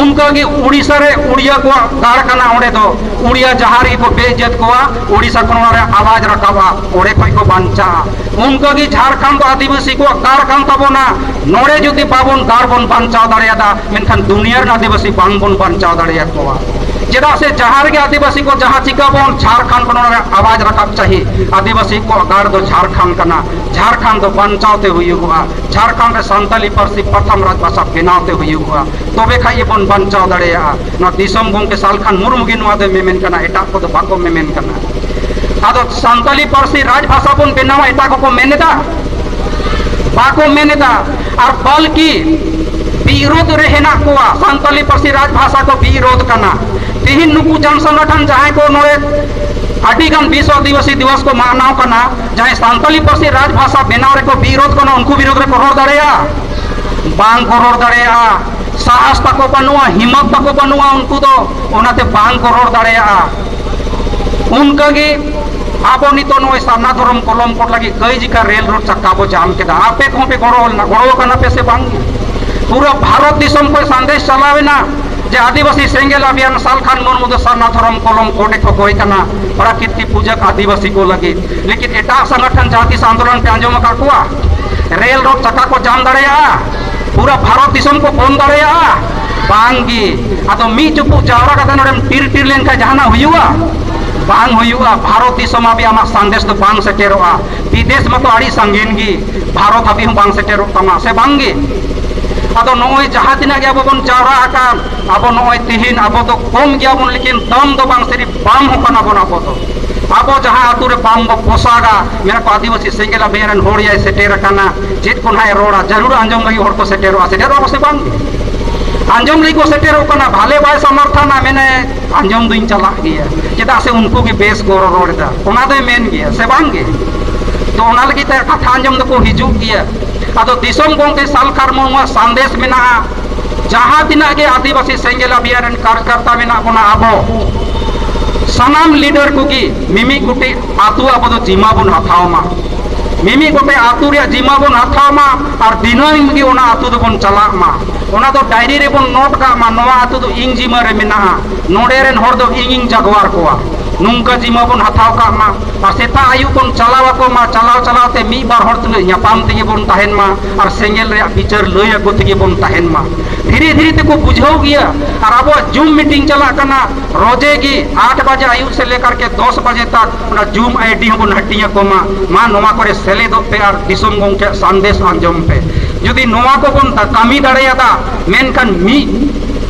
ᱚᱱᱠᱟ ᱜᱮ ᱩᱲᱤᱥᱥᱟ ᱨᱮ ᱩᱲᱤᱭᱟ ᱠᱚᱣᱟᱜ ᱜᱟᱲ ᱠᱟᱱᱟ, ᱚᱸᱰᱮ ᱫᱚ ᱩᱲᱤᱭᱟ ᱡᱟᱦᱟᱸ ᱨᱮᱜᱮ ᱠᱚ ᱵᱮ ᱤᱡᱽᱡᱚᱛ ᱠᱚᱣᱟ, ᱩᱲᱤᱥᱥᱟ ᱠᱷᱚᱱ ᱚᱱᱟ ᱨᱮ ᱟᱣᱟᱡᱽ ᱨᱟᱠᱟᱵᱼᱟ, ᱚᱸᱰᱮ ᱠᱷᱚᱱ ᱠᱚ ᱵᱟᱧᱪᱟᱜᱼᱟ᱾ ᱚᱱᱠᱟ ᱜᱮ ᱡᱷᱟᱲᱠᱷᱚᱸᱰ ᱫᱚ ᱟᱹᱫᱤᱵᱟᱹᱥᱤ ᱠᱚᱣᱟᱜ ᱜᱟᱲ ᱠᱟᱱ ᱛᱟᱵᱚᱱᱟ᱾ ᱱᱚᱰᱮ ᱡᱩᱫᱤ ᱵᱟᱵᱚᱱ ᱜᱟᱲ ᱵᱚᱱ ᱵᱟᱧᱪᱟᱣ ᱫᱟᱲᱮᱭᱟᱫᱟ, ᱢᱮᱱᱠᱷᱟᱱ ᱫᱩᱱᱤᱭᱟᱹ ᱨᱮᱱ ᱟᱹᱫᱤᱵᱟᱹᱥᱤ ᱵᱟᱝ ᱵᱚᱱ ᱵᱟᱧᱪᱟᱣ ᱫᱟᱲᱮᱭᱟᱠᱚᱣᱟ᱾ ᱪᱮᱫᱟᱜ ᱥᱮ ᱡᱟᱦᱟᱸ ᱨᱮᱜᱮ ᱟᱹᱫᱤᱵᱟᱹᱥᱤ ᱠᱚ ᱡᱟᱦᱟᱸ ᱪᱤᱠᱟᱹ ᱵᱚᱱ, ᱡᱷᱟᱲᱠᱷᱚᱸᱰ ᱠᱷᱚᱱ ᱚᱱᱟ ᱨᱮ ᱟᱣᱟᱡᱽ ᱨᱟᱠᱟᱵ ᱪᱟᱹᱦᱤ᱾ ᱟᱹᱫᱤᱵᱟᱹᱥᱤ ᱠᱚᱣᱟᱜ ᱜᱟᱲ ᱫᱚ ᱡᱷᱟᱲᱠᱷᱚᱸᱰ ᱠᱟᱱᱟ᱾ ᱡᱷᱟᱲᱠᱷᱚᱸᱰ ᱫᱚ ᱵᱟᱧᱪᱟᱣ ᱛᱮ ᱦᱩᱭᱩᱜᱚᱜᱼᱟ᱾ ᱡᱷᱟᱲᱠᱷᱚᱸᱰ ᱨᱮ ᱥᱟᱱᱛᱟᱞᱤ ᱯᱟᱹᱨᱥᱤ ᱯᱨᱚᱛᱷᱚᱢ ᱨᱟᱡᱽ ᱵᱷᱟᱥᱟ ᱵᱮᱱᱟᱣ ᱛᱮ ᱦᱩᱭᱩᱜᱚᱜᱼᱟ, ᱛᱚᱵᱮ ᱠᱷᱟᱡ ᱜᱮᱵᱚᱱ ᱵᱟᱧᱪᱟᱣ ᱫᱟᱲᱮᱭᱟᱜᱼᱟ᱾ ᱱᱚᱣᱟ ᱫᱤᱥᱚᱢ ᱜᱚᱢᱠᱮ ᱥᱟᱞᱠᱷᱟᱱ ᱢᱩᱨᱢᱩ ᱜᱮ ᱱᱚᱣᱟ ᱫᱚᱭ ᱢᱮᱢᱮᱱ ᱠᱟᱱᱟ, ᱮᱴᱟᱜ ᱠᱚᱫᱚ ᱵᱟᱠᱚ ᱢᱮᱢᱮᱱ ᱠᱟᱱᱟ᱾ ᱟᱫᱚ ᱥᱟᱱᱛᱟᱞᱤ ᱯᱟᱹᱨᱥᱤ ᱨᱟᱡᱽ ᱵᱷᱟᱥᱟ ᱵᱚᱱ ᱵᱮᱱᱟᱣᱟ, ᱮᱴᱟᱜ ᱠᱚᱠᱚ ᱢᱮᱱ ᱮᱫᱟ? ᱵᱟᱠᱚ ᱢᱮᱱ ᱮᱫᱟ᱾ ᱟᱨ ᱵᱟᱞᱠᱤ ᱵᱤᱨᱳᱫᱷ ᱨᱮ ᱦᱮᱱᱟᱜ ᱠᱚᱣᱟ, ᱥᱟᱱᱛᱟᱞᱤ ᱯᱟᱹᱨᱥᱤ ᱨᱟᱡᱽ ᱵᱷᱟᱥᱟ ᱠᱚ ᱵᱤᱨᱳᱫᱷ ᱠᱟᱱᱟ᱾ ᱛᱮᱦᱮᱧ ᱱᱩᱠᱩ ᱡᱚᱱ ᱥᱚᱝᱜᱚᱴᱷᱚᱱ ᱡᱟᱦᱟᱸᱭ ᱠᱚ ᱱᱚᱰᱮ ᱟᱹᱰᱤ ᱜᱟᱱ ᱵᱤᱥᱥᱚ ᱟᱹᱫᱤᱵᱟᱹᱥᱤ ᱫᱤᱵᱚᱥ ᱠᱚ ᱢᱟᱱᱟᱣ ᱠᱟᱱᱟ, ᱡᱟᱦᱟᱸᱭ ᱥᱟᱱᱛᱟᱞᱤ ᱯᱟᱹᱨᱥᱤ ᱨᱟᱡᱽ ᱵᱷᱟᱥᱟ ᱵᱮᱱᱟᱣ ᱨᱮᱠᱚ ᱵᱤᱨᱳᱫᱷ ᱠᱟᱱᱟ, ᱩᱱᱠᱩ ᱵᱤᱨᱳᱫᱷ ᱨᱮᱠᱚ ᱨᱚᱲ ᱫᱟᱲᱮᱭᱟᱜᱼᱟ? ᱵᱟᱝ ᱠᱚ ᱨᱚᱲ ᱫᱟᱲᱮᱭᱟᱜᱼᱟ᱾ ᱥᱟᱦᱟᱥ ᱛᱟᱠᱚ ᱵᱟᱹᱱᱩᱜᱼᱟ, ᱦᱤᱢᱢᱚᱛ ᱛᱟᱠᱚ ᱵᱟᱹᱱᱩᱜᱼᱟ, ᱩᱱᱠᱩ ᱫᱚ ᱚᱱᱟᱛᱮ ᱵᱟᱝ ᱠᱚ ᱨᱚᱲ ᱫᱟᱲᱮᱭᱟᱜᱼᱟ᱾ ᱚᱱᱠᱟᱜᱮ ᱟᱵᱚ ᱱᱤᱛᱚᱜ ᱱᱚᱜᱼᱚᱭ ᱥᱟᱨᱱᱟ ᱫᱷᱚᱨᱚᱢ ᱠᱚᱞᱚᱢ ᱠᱚ ᱞᱟᱹᱜᱤᱫ ᱠᱟᱹᱭ ᱡᱤᱠᱟ ᱨᱮᱞ ᱨᱳᱰ ᱪᱟᱠᱟ ᱵᱚ ᱡᱟᱢ ᱠᱮᱫᱟ, ᱟᱯᱮ ᱠᱚᱦᱚᱸ ᱯᱮ ᱜᱚᱲᱚ ᱞᱮᱱᱟ, ᱜᱚᱲᱚ ᱟᱠᱟᱱᱟ ᱯᱮ ᱥᱮ ᱵᱟᱝ? ᱯᱩᱨᱟᱹ ᱵᱷᱟᱨᱚᱛ ᱫᱤᱥᱚᱢ ᱠᱷᱚᱱ ᱥᱟᱸᱫᱮᱥ ᱪᱟᱞᱟᱣ ᱮᱱᱟ ᱡᱮ ᱟᱹᱫᱤᱵᱟᱹᱥᱤ ᱥᱮᱸᱜᱮᱞ ᱟᱵᱷᱤᱭᱟᱱ ᱥᱟᱞᱠᱷᱟᱱ ᱢᱩᱨᱢᱩ ᱫᱚ ᱥᱟᱨᱱᱟ ᱫᱷᱚᱨᱚᱢ ᱠᱚᱞᱚᱢ ᱠᱚᱰᱮ ᱠᱚ ᱜᱚᱭ ᱠᱟᱱᱟ, ᱯᱨᱟᱠᱨᱤᱛᱤ ᱯᱩᱡᱟᱹ ᱟᱹᱫᱤᱵᱟᱹᱥᱤ ᱠᱚ ᱞᱟᱹᱜᱤᱫ᱾ ᱞᱮᱠᱤᱱ ᱮᱴᱟᱜ ᱥᱚᱝᱜᱚᱴᱷᱚᱱ ᱡᱟᱦᱟᱸ ᱛᱤᱥ ᱟᱱᱫᱳᱞᱚᱱ ᱯᱮ ᱟᱸᱡᱚᱢ ᱟᱠᱟᱫ ᱠᱚᱣᱟ? ᱨᱮᱞ ᱨᱳᱰ ᱪᱟᱠᱟ ᱠᱚ ᱡᱟᱢ ᱫᱟᱲᱮᱭᱟᱜᱼᱟ? ᱯᱩᱨᱟᱹ ᱵᱷᱟᱨᱚᱛ ᱫᱤᱥᱚᱢ ᱠᱚ ᱵᱚᱱᱫ ᱫᱟᱲᱮᱭᱟᱜᱼᱟ? ᱵᱟᱝ ᱜᱮ᱾ ᱟᱫᱚ ᱢᱤᱫ ᱪᱩᱯᱩᱫ ᱡᱟᱣᱨᱟ ᱠᱟᱛᱮ ᱱᱚᱰᱮᱢ ᱴᱤᱨ ᱴᱤᱨ ᱞᱮᱱᱠᱷᱟᱱ ᱡᱟᱦᱟᱱᱟᱜ ᱦᱩᱭᱩᱜᱼᱟ? ᱵᱟᱝ ᱦᱩᱭᱩᱜᱼᱟ᱾ ᱵᱷᱟᱨᱚᱛ ᱫᱤᱥᱚᱢ ᱦᱟᱹᱵᱤᱡ ᱟᱢᱟᱜ ᱥᱟᱸᱫᱮᱥ ᱫᱚ ᱵᱟᱝ ᱥᱮᱴᱮᱨᱚᱜᱼᱟ᱾ ᱵᱤᱫᱮᱥ ᱢᱟᱛᱚ ᱟᱹᱰᱤ ᱥᱟᱺᱜᱤᱧ ᱜᱮ, ᱵᱷᱟᱨᱚᱛ ᱦᱟᱹᱵᱤᱡ ᱦᱚᱸ ᱵᱟᱝ ᱥᱮᱴᱮᱨᱚᱜ ᱛᱟᱢᱟ, ᱥᱮ ᱵᱟᱝ ᱜᱮ? ᱟᱫᱚ ᱱᱚᱜᱼᱚᱭ ᱡᱟᱦᱟᱸ ᱛᱤᱱᱟᱹᱜ ᱜᱮ ᱟᱵᱚ ᱵᱚᱱ ᱡᱟᱣᱨᱟ ᱟᱠᱟᱱ, ᱟᱵᱚ ᱱᱚᱜᱼᱚᱭ ᱛᱤᱦᱤᱧ ᱟᱵᱚ ᱫᱚ ᱠᱚᱢ ᱜᱮᱭᱟᱵᱚᱱ, ᱞᱮᱠᱤᱱ ᱫᱚᱢ ᱫᱚ ᱵᱟᱝ, ᱥᱤᱨᱤᱯ ᱵᱟᱢ ᱦᱚᱸ ᱠᱟᱱᱟ ᱵᱚᱱ ᱟᱵᱚ ᱫᱚ᱾ ᱟᱵᱚ ᱡᱟᱦᱟᱸ ᱟᱛᱳ ᱨᱮ ᱵᱟᱢ ᱵᱚ ᱯᱚᱥᱟᱜᱟ, ᱢᱮᱱᱟ ᱠᱚ ᱟᱹᱫᱤᱵᱟᱹᱥᱤ ᱥᱮᱸᱜᱮᱞ ᱟᱵᱷᱤᱭᱟᱱ ᱨᱮᱱ ᱦᱚᱲ ᱭᱟᱭ ᱥᱮᱴᱮᱨ ᱟᱠᱟᱱᱟ, ᱪᱮᱫ ᱠᱚ ᱱᱟᱦᱟᱜ ᱮ ᱨᱚᱲᱟ, ᱡᱟᱹᱨᱩᱲ ᱟᱸᱡᱚᱢ ᱞᱟᱹᱜᱤᱫ ᱦᱚᱲ ᱠᱚ ᱥᱮᱴᱮᱨᱚᱜᱼᱟ, ᱥᱮᱴᱮᱨᱚᱜᱼᱟ ᱠᱚ ᱥᱮ ᱵᱟᱝ? ᱟᱸᱡᱚᱢ ᱞᱟᱹᱜᱤᱫ ᱠᱚ ᱥᱮᱴᱮᱨᱚᱜ ᱠᱟᱱᱟ, ᱵᱷᱟᱞᱮ ᱵᱟᱭ ᱥᱚᱢᱚᱨᱛᱷᱚᱱᱟ, ᱢᱮᱱᱮ ᱟᱸᱡᱚᱢ ᱫᱩᱧ ᱪᱟᱞᱟᱜ ᱜᱮᱭᱟ, ᱪᱮᱫᱟᱜ ᱥᱮ ᱩᱱᱠᱩ ᱜᱮ ᱵᱮᱥ ᱠᱚ ᱨᱚᱲ ᱮᱫᱟ, ᱚᱱᱟ ᱫᱚᱭ ᱢᱮᱱ ᱜᱮᱭᱟ ᱥᱮ ᱵᱟᱝ ᱜᱮ? ᱛᱚ ᱚᱱᱟ ᱞᱟᱹᱜᱤᱫ ᱛᱮ ᱠᱟᱛᱷᱟ ᱟᱸᱡᱚᱢ ᱫᱚᱠᱚ ᱦᱤᱡᱩᱜ ᱜᱮᱭᱟ᱾ ᱟᱫᱚ ᱫᱤᱥᱚᱢ ᱜᱚᱢᱠᱮ ᱥᱟᱞᱠᱷᱟᱱ ᱢᱩᱨᱢᱩᱣᱟᱜ ᱥᱟᱸᱫᱮᱥ ᱢᱮᱱᱟᱜᱼᱟ, ᱡᱟᱦᱟᱸ ᱛᱤᱱᱟᱹᱜ ᱜᱮ ᱟᱹᱫᱤᱵᱟᱹᱥᱤ ᱥᱮᱸᱜᱮᱞ ᱟᱵᱷᱤᱭᱟᱱ ᱨᱮᱱ ᱠᱟᱨᱡᱚᱠᱟᱨᱛᱟ ᱢᱮᱱᱟᱜ ᱵᱚᱱᱟ, ᱟᱵᱚ ᱥᱟᱱᱟᱢ ᱞᱤᱰᱟᱨ ᱠᱚᱜᱮ ᱢᱤᱢᱤᱫ ᱜᱚᱴᱮᱡ ᱟᱹᱛᱩ ᱟᱵᱚ ᱫᱚ ᱡᱤᱢᱟ ᱵᱚᱱ ᱦᱟᱛᱟᱣ ᱢᱟ, ᱢᱤᱢᱤᱫ ᱜᱚᱴᱮᱡ ᱟᱹᱛᱩ ᱨᱮᱭᱟᱜ ᱡᱤᱢᱟ ᱵᱚᱱ ᱦᱟᱛᱟᱣ ᱢᱟ ᱟᱨ ᱫᱤᱱᱟᱹᱢ ᱜᱮ ᱚᱱᱟ ᱟᱹᱛᱩ ᱫᱚᱵᱚᱱ ᱪᱟᱞᱟᱜ ᱢᱟ᱾ ᱚᱱᱟ ᱫᱚ ᱰᱟᱭᱨᱤ ᱨᱮᱵᱚᱱ ᱱᱳᱴ ᱠᱟᱜ ᱢᱟ, ᱱᱚᱣᱟ ᱟᱹᱛᱩ ᱫᱚ ᱤᱧ ᱡᱤᱢᱟ ᱨᱮ ᱢᱮᱱᱟᱜᱼᱟ, ᱱᱚᱰᱮ ᱨᱮᱱ ᱦᱚᱲ ᱫᱚ ᱤᱧᱤᱧ ᱡᱟᱜᱣᱟᱨ ᱠᱚᱣᱟ᱾ ᱱᱚᱝᱠᱟ ᱡᱤᱢᱟ ᱵᱚᱱ ᱦᱟᱛᱟᱣ ᱠᱟᱜ ᱢᱟ ᱟᱨ ᱥᱮᱛᱟᱜ ᱟᱹᱭᱩᱵ ᱵᱚᱱ ᱪᱟᱞᱟᱣ ᱟᱠᱚ ᱢᱟ, ᱪᱟᱞᱟᱣ ᱪᱟᱞᱟᱣ ᱛᱮ ᱢᱤᱫ ᱵᱟᱨ ᱦᱚᱲ ᱛᱩᱞᱩᱡ ᱧᱟᱯᱟᱢ ᱛᱮᱜᱮ ᱵᱚᱱ ᱛᱟᱦᱮᱱ ᱢᱟ ᱟᱨ ᱥᱮᱸᱜᱮᱞ ᱨᱮᱭᱟᱜ ᱵᱤᱪᱟᱹᱨ ᱞᱟᱹᱭ ᱟᱠᱚ ᱛᱮᱜᱮ ᱵᱚᱱ ᱛᱟᱦᱮᱱ ᱢᱟ᱾ ᱫᱷᱤᱨᱮ ᱫᱷᱤᱨᱮ ᱛᱮᱠᱚ ᱵᱩᱡᱷᱟᱹᱣ ᱜᱮᱭᱟ᱾ ᱟᱨ ᱟᱵᱚᱣᱟᱜ ᱡᱩᱢ ᱢᱤᱴᱤᱝ ᱪᱟᱞᱟᱜ ᱠᱟᱱᱟ, ᱨᱚᱡᱮ ᱜᱮ ᱟᱴ ᱵᱟᱡᱮ ᱟᱹᱭᱩᱵ ᱥᱮᱫ ᱞᱮᱠᱟᱨ ᱠᱮ ᱫᱚᱥ ᱵᱟᱡᱮ ᱛᱟᱠ ᱚᱱᱟ ᱡᱩᱢ ᱟᱭᱰᱤ ᱦᱚᱸᱵᱚᱱ ᱦᱟᱹᱴᱤᱧ ᱟᱠᱚ ᱢᱟ, ᱢᱟ ᱱᱚᱣᱟ ᱠᱚᱨᱮ ᱥᱮᱞᱮᱫᱚᱜ ᱯᱮ ᱟᱨ ᱫᱤᱥᱚᱢ ᱜᱚᱢᱠᱮᱭᱟᱜ ᱥᱟᱸᱫᱮᱥ ᱟᱸᱡᱚᱢ ᱯᱮ᱾ ᱡᱩᱫᱤ ᱱᱚᱣᱟ ᱠᱚᱵᱚᱱ ᱠᱟᱹᱢᱤ ᱫᱟᱲᱮᱭᱟᱫᱟ, ᱢᱮᱱᱠᱷᱟᱱ ᱢᱤᱫ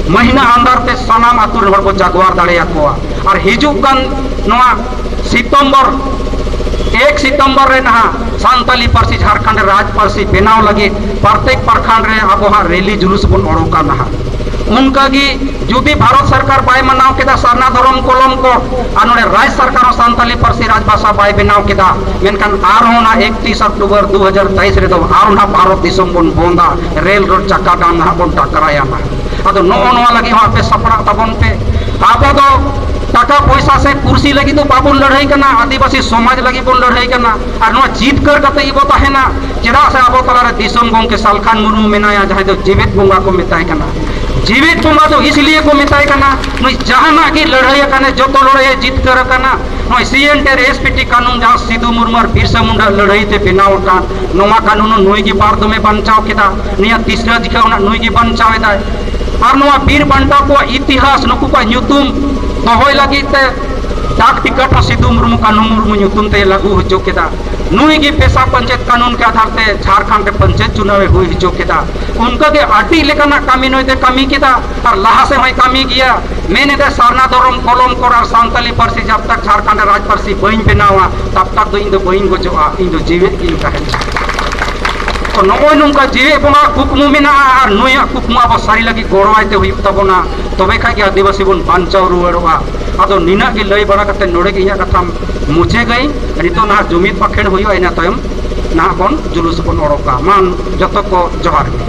ᱢᱟᱹᱦᱱᱟᱹ ᱟᱱᱫᱟᱨ ᱛᱮ ᱥᱟᱱᱟᱢ ᱟᱹᱛᱩ ᱨᱮᱱ ᱦᱚᱲ ᱵᱚ ᱡᱟᱜᱣᱟᱨ ᱫᱟᱲᱮᱭᱟᱠᱚᱣᱟ᱾ ᱟᱨ ᱦᱤᱡᱩᱜ ᱠᱟᱱ ᱱᱚᱣᱟ ᱥᱤᱛᱚᱢᱵᱚᱨ, ᱮᱠ ᱥᱤᱛᱚᱢᱵᱚᱨ ᱨᱮ ᱱᱟᱦᱟᱜ ᱥᱟᱱᱛᱟᱞᱤ ᱯᱟᱹᱨᱥᱤ ᱡᱷᱟᱲᱠᱷᱚᱸᱰ ᱨᱮ ᱨᱟᱡᱽ ᱯᱟᱹᱨᱥᱤ ᱵᱮᱱᱟᱣ ᱞᱟᱹᱜᱤᱫ ᱯᱨᱚᱛᱮᱠ ᱯᱨᱚᱠᱷᱚᱸᱰ ᱨᱮ ᱟᱵᱚ ᱦᱟᱸᱜ ᱨᱮᱞᱤ ᱡᱩᱞᱩᱥ ᱵᱚᱱ ᱚᱰᱚᱠᱟ ᱱᱟᱦᱟᱜ᱾ ᱚᱱᱠᱟᱜᱮ ᱡᱩᱫᱤ ᱵᱷᱟᱨᱚᱛ ᱥᱚᱨᱠᱟᱨ ᱵᱟᱭ ᱢᱟᱱᱟᱣ ᱠᱮᱫᱟ ᱥᱟᱨᱱᱟ ᱫᱷᱚᱨᱚᱢ ᱠᱚᱞᱚᱢ ᱠᱚ, ᱟᱨ ᱱᱚᱰᱮ ᱨᱟᱡᱽ ᱥᱚᱨᱠᱟᱨ ᱦᱚᱸ ᱥᱟᱱᱛᱟᱞᱤ ᱯᱟᱹᱨᱥᱤ ᱨᱟᱡᱽ ᱵᱷᱟᱥᱟ ᱵᱟᱭ ᱵᱮᱱᱟᱣ ᱠᱮᱫᱟ, ᱢᱮᱱᱠᱷᱟᱱ ᱟᱨᱦᱚᱸ ᱚᱱᱟ ᱮᱠᱛᱤᱥ ᱚᱠᱴᱳᱵᱚᱨ ᱫᱩ ᱦᱟᱡᱟᱨ ᱛᱮᱭᱤᱥ ᱨᱮᱫᱚ ᱟᱨ ᱚᱱᱟ ᱵᱷᱟᱨᱚᱛ ᱫᱤᱥᱚᱢ ᱵᱚᱱ ᱵᱚᱱᱫᱟ, ᱨᱮᱞ ᱨᱳᱰ ᱪᱟᱠᱟ ᱰᱟᱢ ᱱᱟᱦᱟᱜ ᱵᱚᱱ ᱴᱟᱠᱨᱟᱭᱟ ᱱᱟᱦᱟᱜ᱾ ᱟᱫᱚ ᱱᱚᱜᱼᱚ ᱱᱚᱣᱟ ᱞᱟᱹᱜᱤᱫ ᱦᱚᱸ ᱟᱯᱮ ᱥᱟᱯᱲᱟᱜ ᱛᱟᱵᱚᱱ ᱯᱮ᱾ ᱟᱵᱚ ᱫᱚ ᱴᱟᱠᱟ ᱯᱚᱭᱥᱟ ᱥᱮ ᱠᱩᱨᱥᱤ ᱞᱟᱹᱜᱤᱫ ᱫᱚ ᱵᱟᱵᱚᱱ ᱞᱟᱹᱲᱦᱟᱹᱭ ᱠᱟᱱᱟ, ᱟᱹᱫᱤᱵᱟᱹᱥᱤ ᱥᱚᱢᱟᱡᱽ ᱞᱟᱹᱜᱤᱫ ᱵᱚᱱ ᱞᱟᱹᱲᱦᱟᱹᱭ ᱠᱟᱱᱟ᱾ ᱟᱨ ᱱᱚᱣᱟ ᱡᱤᱛᱠᱟᱹᱨ ᱠᱟᱛᱮ ᱜᱮᱵᱚ ᱛᱟᱦᱮᱱᱟ᱾ ᱪᱮᱫᱟᱜ ᱥᱮ ᱟᱵᱚ ᱛᱟᱞᱟᱨᱮ ᱫᱤᱥᱚᱢ ᱜᱚᱢᱠᱮ ᱥᱟᱞᱠᱷᱟᱱ ᱢᱩᱨᱢᱩ ᱢᱮᱱᱟᱭᱟ, ᱡᱟᱦᱟᱸᱭ ᱫᱚ ᱡᱮᱣᱮᱫ ᱵᱚᱸᱜᱟ ᱠᱚ ᱢᱮᱛᱟᱭ ᱠᱟᱱᱟ᱾ ᱡᱮᱣᱮᱫ ᱵᱚᱸᱜᱟ ᱫᱚ ᱤᱥᱞᱤᱭᱮ ᱠᱚ ᱢᱮᱛᱟᱭ ᱠᱟᱱᱟ, ᱱᱩᱭ ᱡᱟᱦᱟᱱᱟᱜ ᱜᱮ ᱞᱟᱹᱲᱦᱟᱹᱭ ᱟᱠᱟᱱᱮ, ᱡᱚᱛᱚ ᱞᱟᱹᱲᱦᱟᱹᱭᱮ ᱡᱤᱛᱠᱟᱹᱨ ᱟᱠᱟᱱᱟ᱾ ᱱᱚᱜᱼᱚᱭ ᱥᱤ ᱮᱱ ᱴᱤ ᱟᱨ ᱮᱥ ᱯᱤ ᱴᱤ ᱠᱟᱹᱱᱩᱱ ᱡᱟᱦᱟᱸ ᱥᱤᱫᱩ ᱢᱩᱨᱢᱩ ᱟᱨ ᱵᱤᱨᱥᱟ ᱢᱩᱱᱰᱟ ᱞᱟᱹᱲᱦᱟᱹᱭ ᱛᱮ ᱵᱮᱱᱟᱣ ᱟᱠᱟᱱ, ᱱᱚᱣᱟ ᱠᱟᱹᱱᱩᱱ ᱦᱚᱸ ᱱᱩᱭ ᱜᱮ ᱵᱟᱨ ᱫᱚᱢᱮ ᱵᱟᱧᱪᱟᱣ ᱠᱮᱫᱟ᱾ ᱱᱤᱭᱟᱹ ᱛᱤᱥᱨᱟ ᱡᱤᱠᱷᱟ ᱠᱷᱚᱱᱟᱜ ᱱᱩᱭ ᱜᱮ ᱵᱟᱧᱪᱟᱣ ᱮᱫᱟᱭ᱾ ᱟᱨ ᱱᱚᱣᱟ ᱵᱤᱨ ᱵᱟᱱᱴᱟ ᱠᱚᱣᱟᱜ ᱤᱛᱤᱦᱟᱥ, ᱱᱩᱠᱩ ᱠᱚᱣᱟᱜ ᱧᱩᱛᱩᱢ ᱫᱚᱦᱚᱭ ᱞᱟᱹᱜᱤᱫ ᱛᱮ ᱰᱟᱠ ᱴᱤᱠᱤᱴ ᱦᱚᱸ ᱥᱤᱫᱩ ᱢᱩᱨᱢᱩ, ᱠᱟᱹᱱᱦᱩ ᱢᱩᱨᱢᱩ ᱧᱩᱛᱩᱢ ᱛᱮ ᱞᱟᱹᱜᱩ ᱦᱚᱪᱚ ᱠᱮᱫᱟ᱾ ᱱᱩᱭ ᱜᱮ ᱯᱮᱥᱟ ᱯᱚᱧᱪᱟᱭᱮᱛ ᱠᱟᱹᱱᱩᱱ ᱠᱮ ᱟᱫᱷᱟᱨ ᱛᱮ ᱡᱷᱟᱲᱠᱷᱚᱸᱰ ᱨᱮ ᱯᱚᱧᱪᱟᱭᱮᱛ ᱪᱩᱱᱟᱣ ᱮ ᱦᱩᱭ ᱦᱚᱪᱚ ᱠᱮᱫᱟ᱾ ᱚᱱᱠᱟᱜᱮ ᱟᱹᱰᱤ ᱞᱮᱠᱟᱱᱟᱜ ᱠᱟᱹᱢᱤ ᱱᱩᱭ ᱫᱚᱭ ᱠᱟᱹᱢᱤ ᱠᱮᱫᱟ ᱟᱨ ᱞᱟᱦᱟ ᱥᱮᱫ ᱦᱚᱸᱭ ᱠᱟᱹᱢᱤ ᱜᱮᱭᱟ᱾ ᱢᱮᱱ ᱮᱫᱟᱭ, ᱥᱟᱨᱱᱟ ᱫᱷᱚᱨᱚᱢ ᱠᱚᱞᱚᱢ ᱠᱚᱨ ᱟᱨ ᱥᱟᱱᱛᱟᱞᱤ ᱯᱟᱹᱨᱥᱤ ᱡᱟᱵ ᱛᱟᱠ ᱡᱷᱟᱲᱠᱷᱚᱸᱰ ᱨᱮ ᱨᱟᱡᱽ ᱯᱟᱹᱨᱥᱤ ᱵᱟᱹᱧ ᱵᱮᱱᱟᱣᱟ, ᱛᱟᱵ ᱛᱟᱠ ᱫᱚ ᱤᱧ ᱫᱚ ᱵᱟᱹᱧ ᱜᱚᱡᱚᱜᱼᱟ, ᱤᱧ ᱫᱚ ᱡᱤᱣᱮᱫ ᱜᱤᱧ ᱛᱟᱦᱮᱱᱟ᱾ ᱛᱚ ᱱᱚᱜᱼᱚᱭ ᱱᱚᱝᱠᱟ ᱡᱤᱣᱮᱫ ᱵᱚᱸᱜᱟ ᱠᱩᱠᱢᱩ ᱢᱮᱱᱟᱜᱼᱟ ᱟᱨ ᱱᱩᱭᱟᱜ ᱠᱩᱠᱢᱩ ᱟᱵᱚ ᱥᱟᱹᱨᱤ ᱞᱟᱹᱜᱤᱫ ᱜᱚᱲᱚᱣᱟᱭ ᱛᱮ ᱦᱩᱭᱩᱜ ᱛᱟᱵᱚᱱᱟ, ᱛᱚᱵᱮ ᱠᱷᱟᱡ ᱜᱮ ᱟᱹᱫᱤᱵᱟᱹᱥᱤ ᱵᱚᱱ ᱵᱟᱧᱪᱟᱣ ᱨᱩᱣᱟᱹᱲᱚᱜᱼᱟ᱾ ᱟᱫᱚ ᱱᱤᱱᱟᱹᱜ ᱜᱮ ᱞᱟᱹᱭ ᱵᱟᱲᱟ ᱠᱟᱛᱮ ᱱᱚᱰᱮ ᱜᱮ ᱤᱧᱟᱹᱜ ᱠᱟᱛᱷᱟᱢ ᱢᱩᱪᱟᱹᱫᱟᱹᱧ᱾ ᱱᱤᱛᱚᱜ ᱱᱟᱦᱟᱜ ᱡᱩᱢᱤᱫ ᱵᱟᱠᱷᱮᱲ ᱦᱩᱭᱩᱜᱼᱟ, ᱤᱱᱟᱹ ᱛᱟᱭᱚᱢ ᱱᱟᱦᱟᱜ ᱵᱚᱱ ᱡᱩᱞᱩᱥ ᱵᱚᱱ ᱚᱰᱚᱠᱟ᱾ ᱢᱟ ᱡᱚᱛᱚ ᱠᱚ ᱡᱚᱦᱟᱨ ᱜᱮ᱾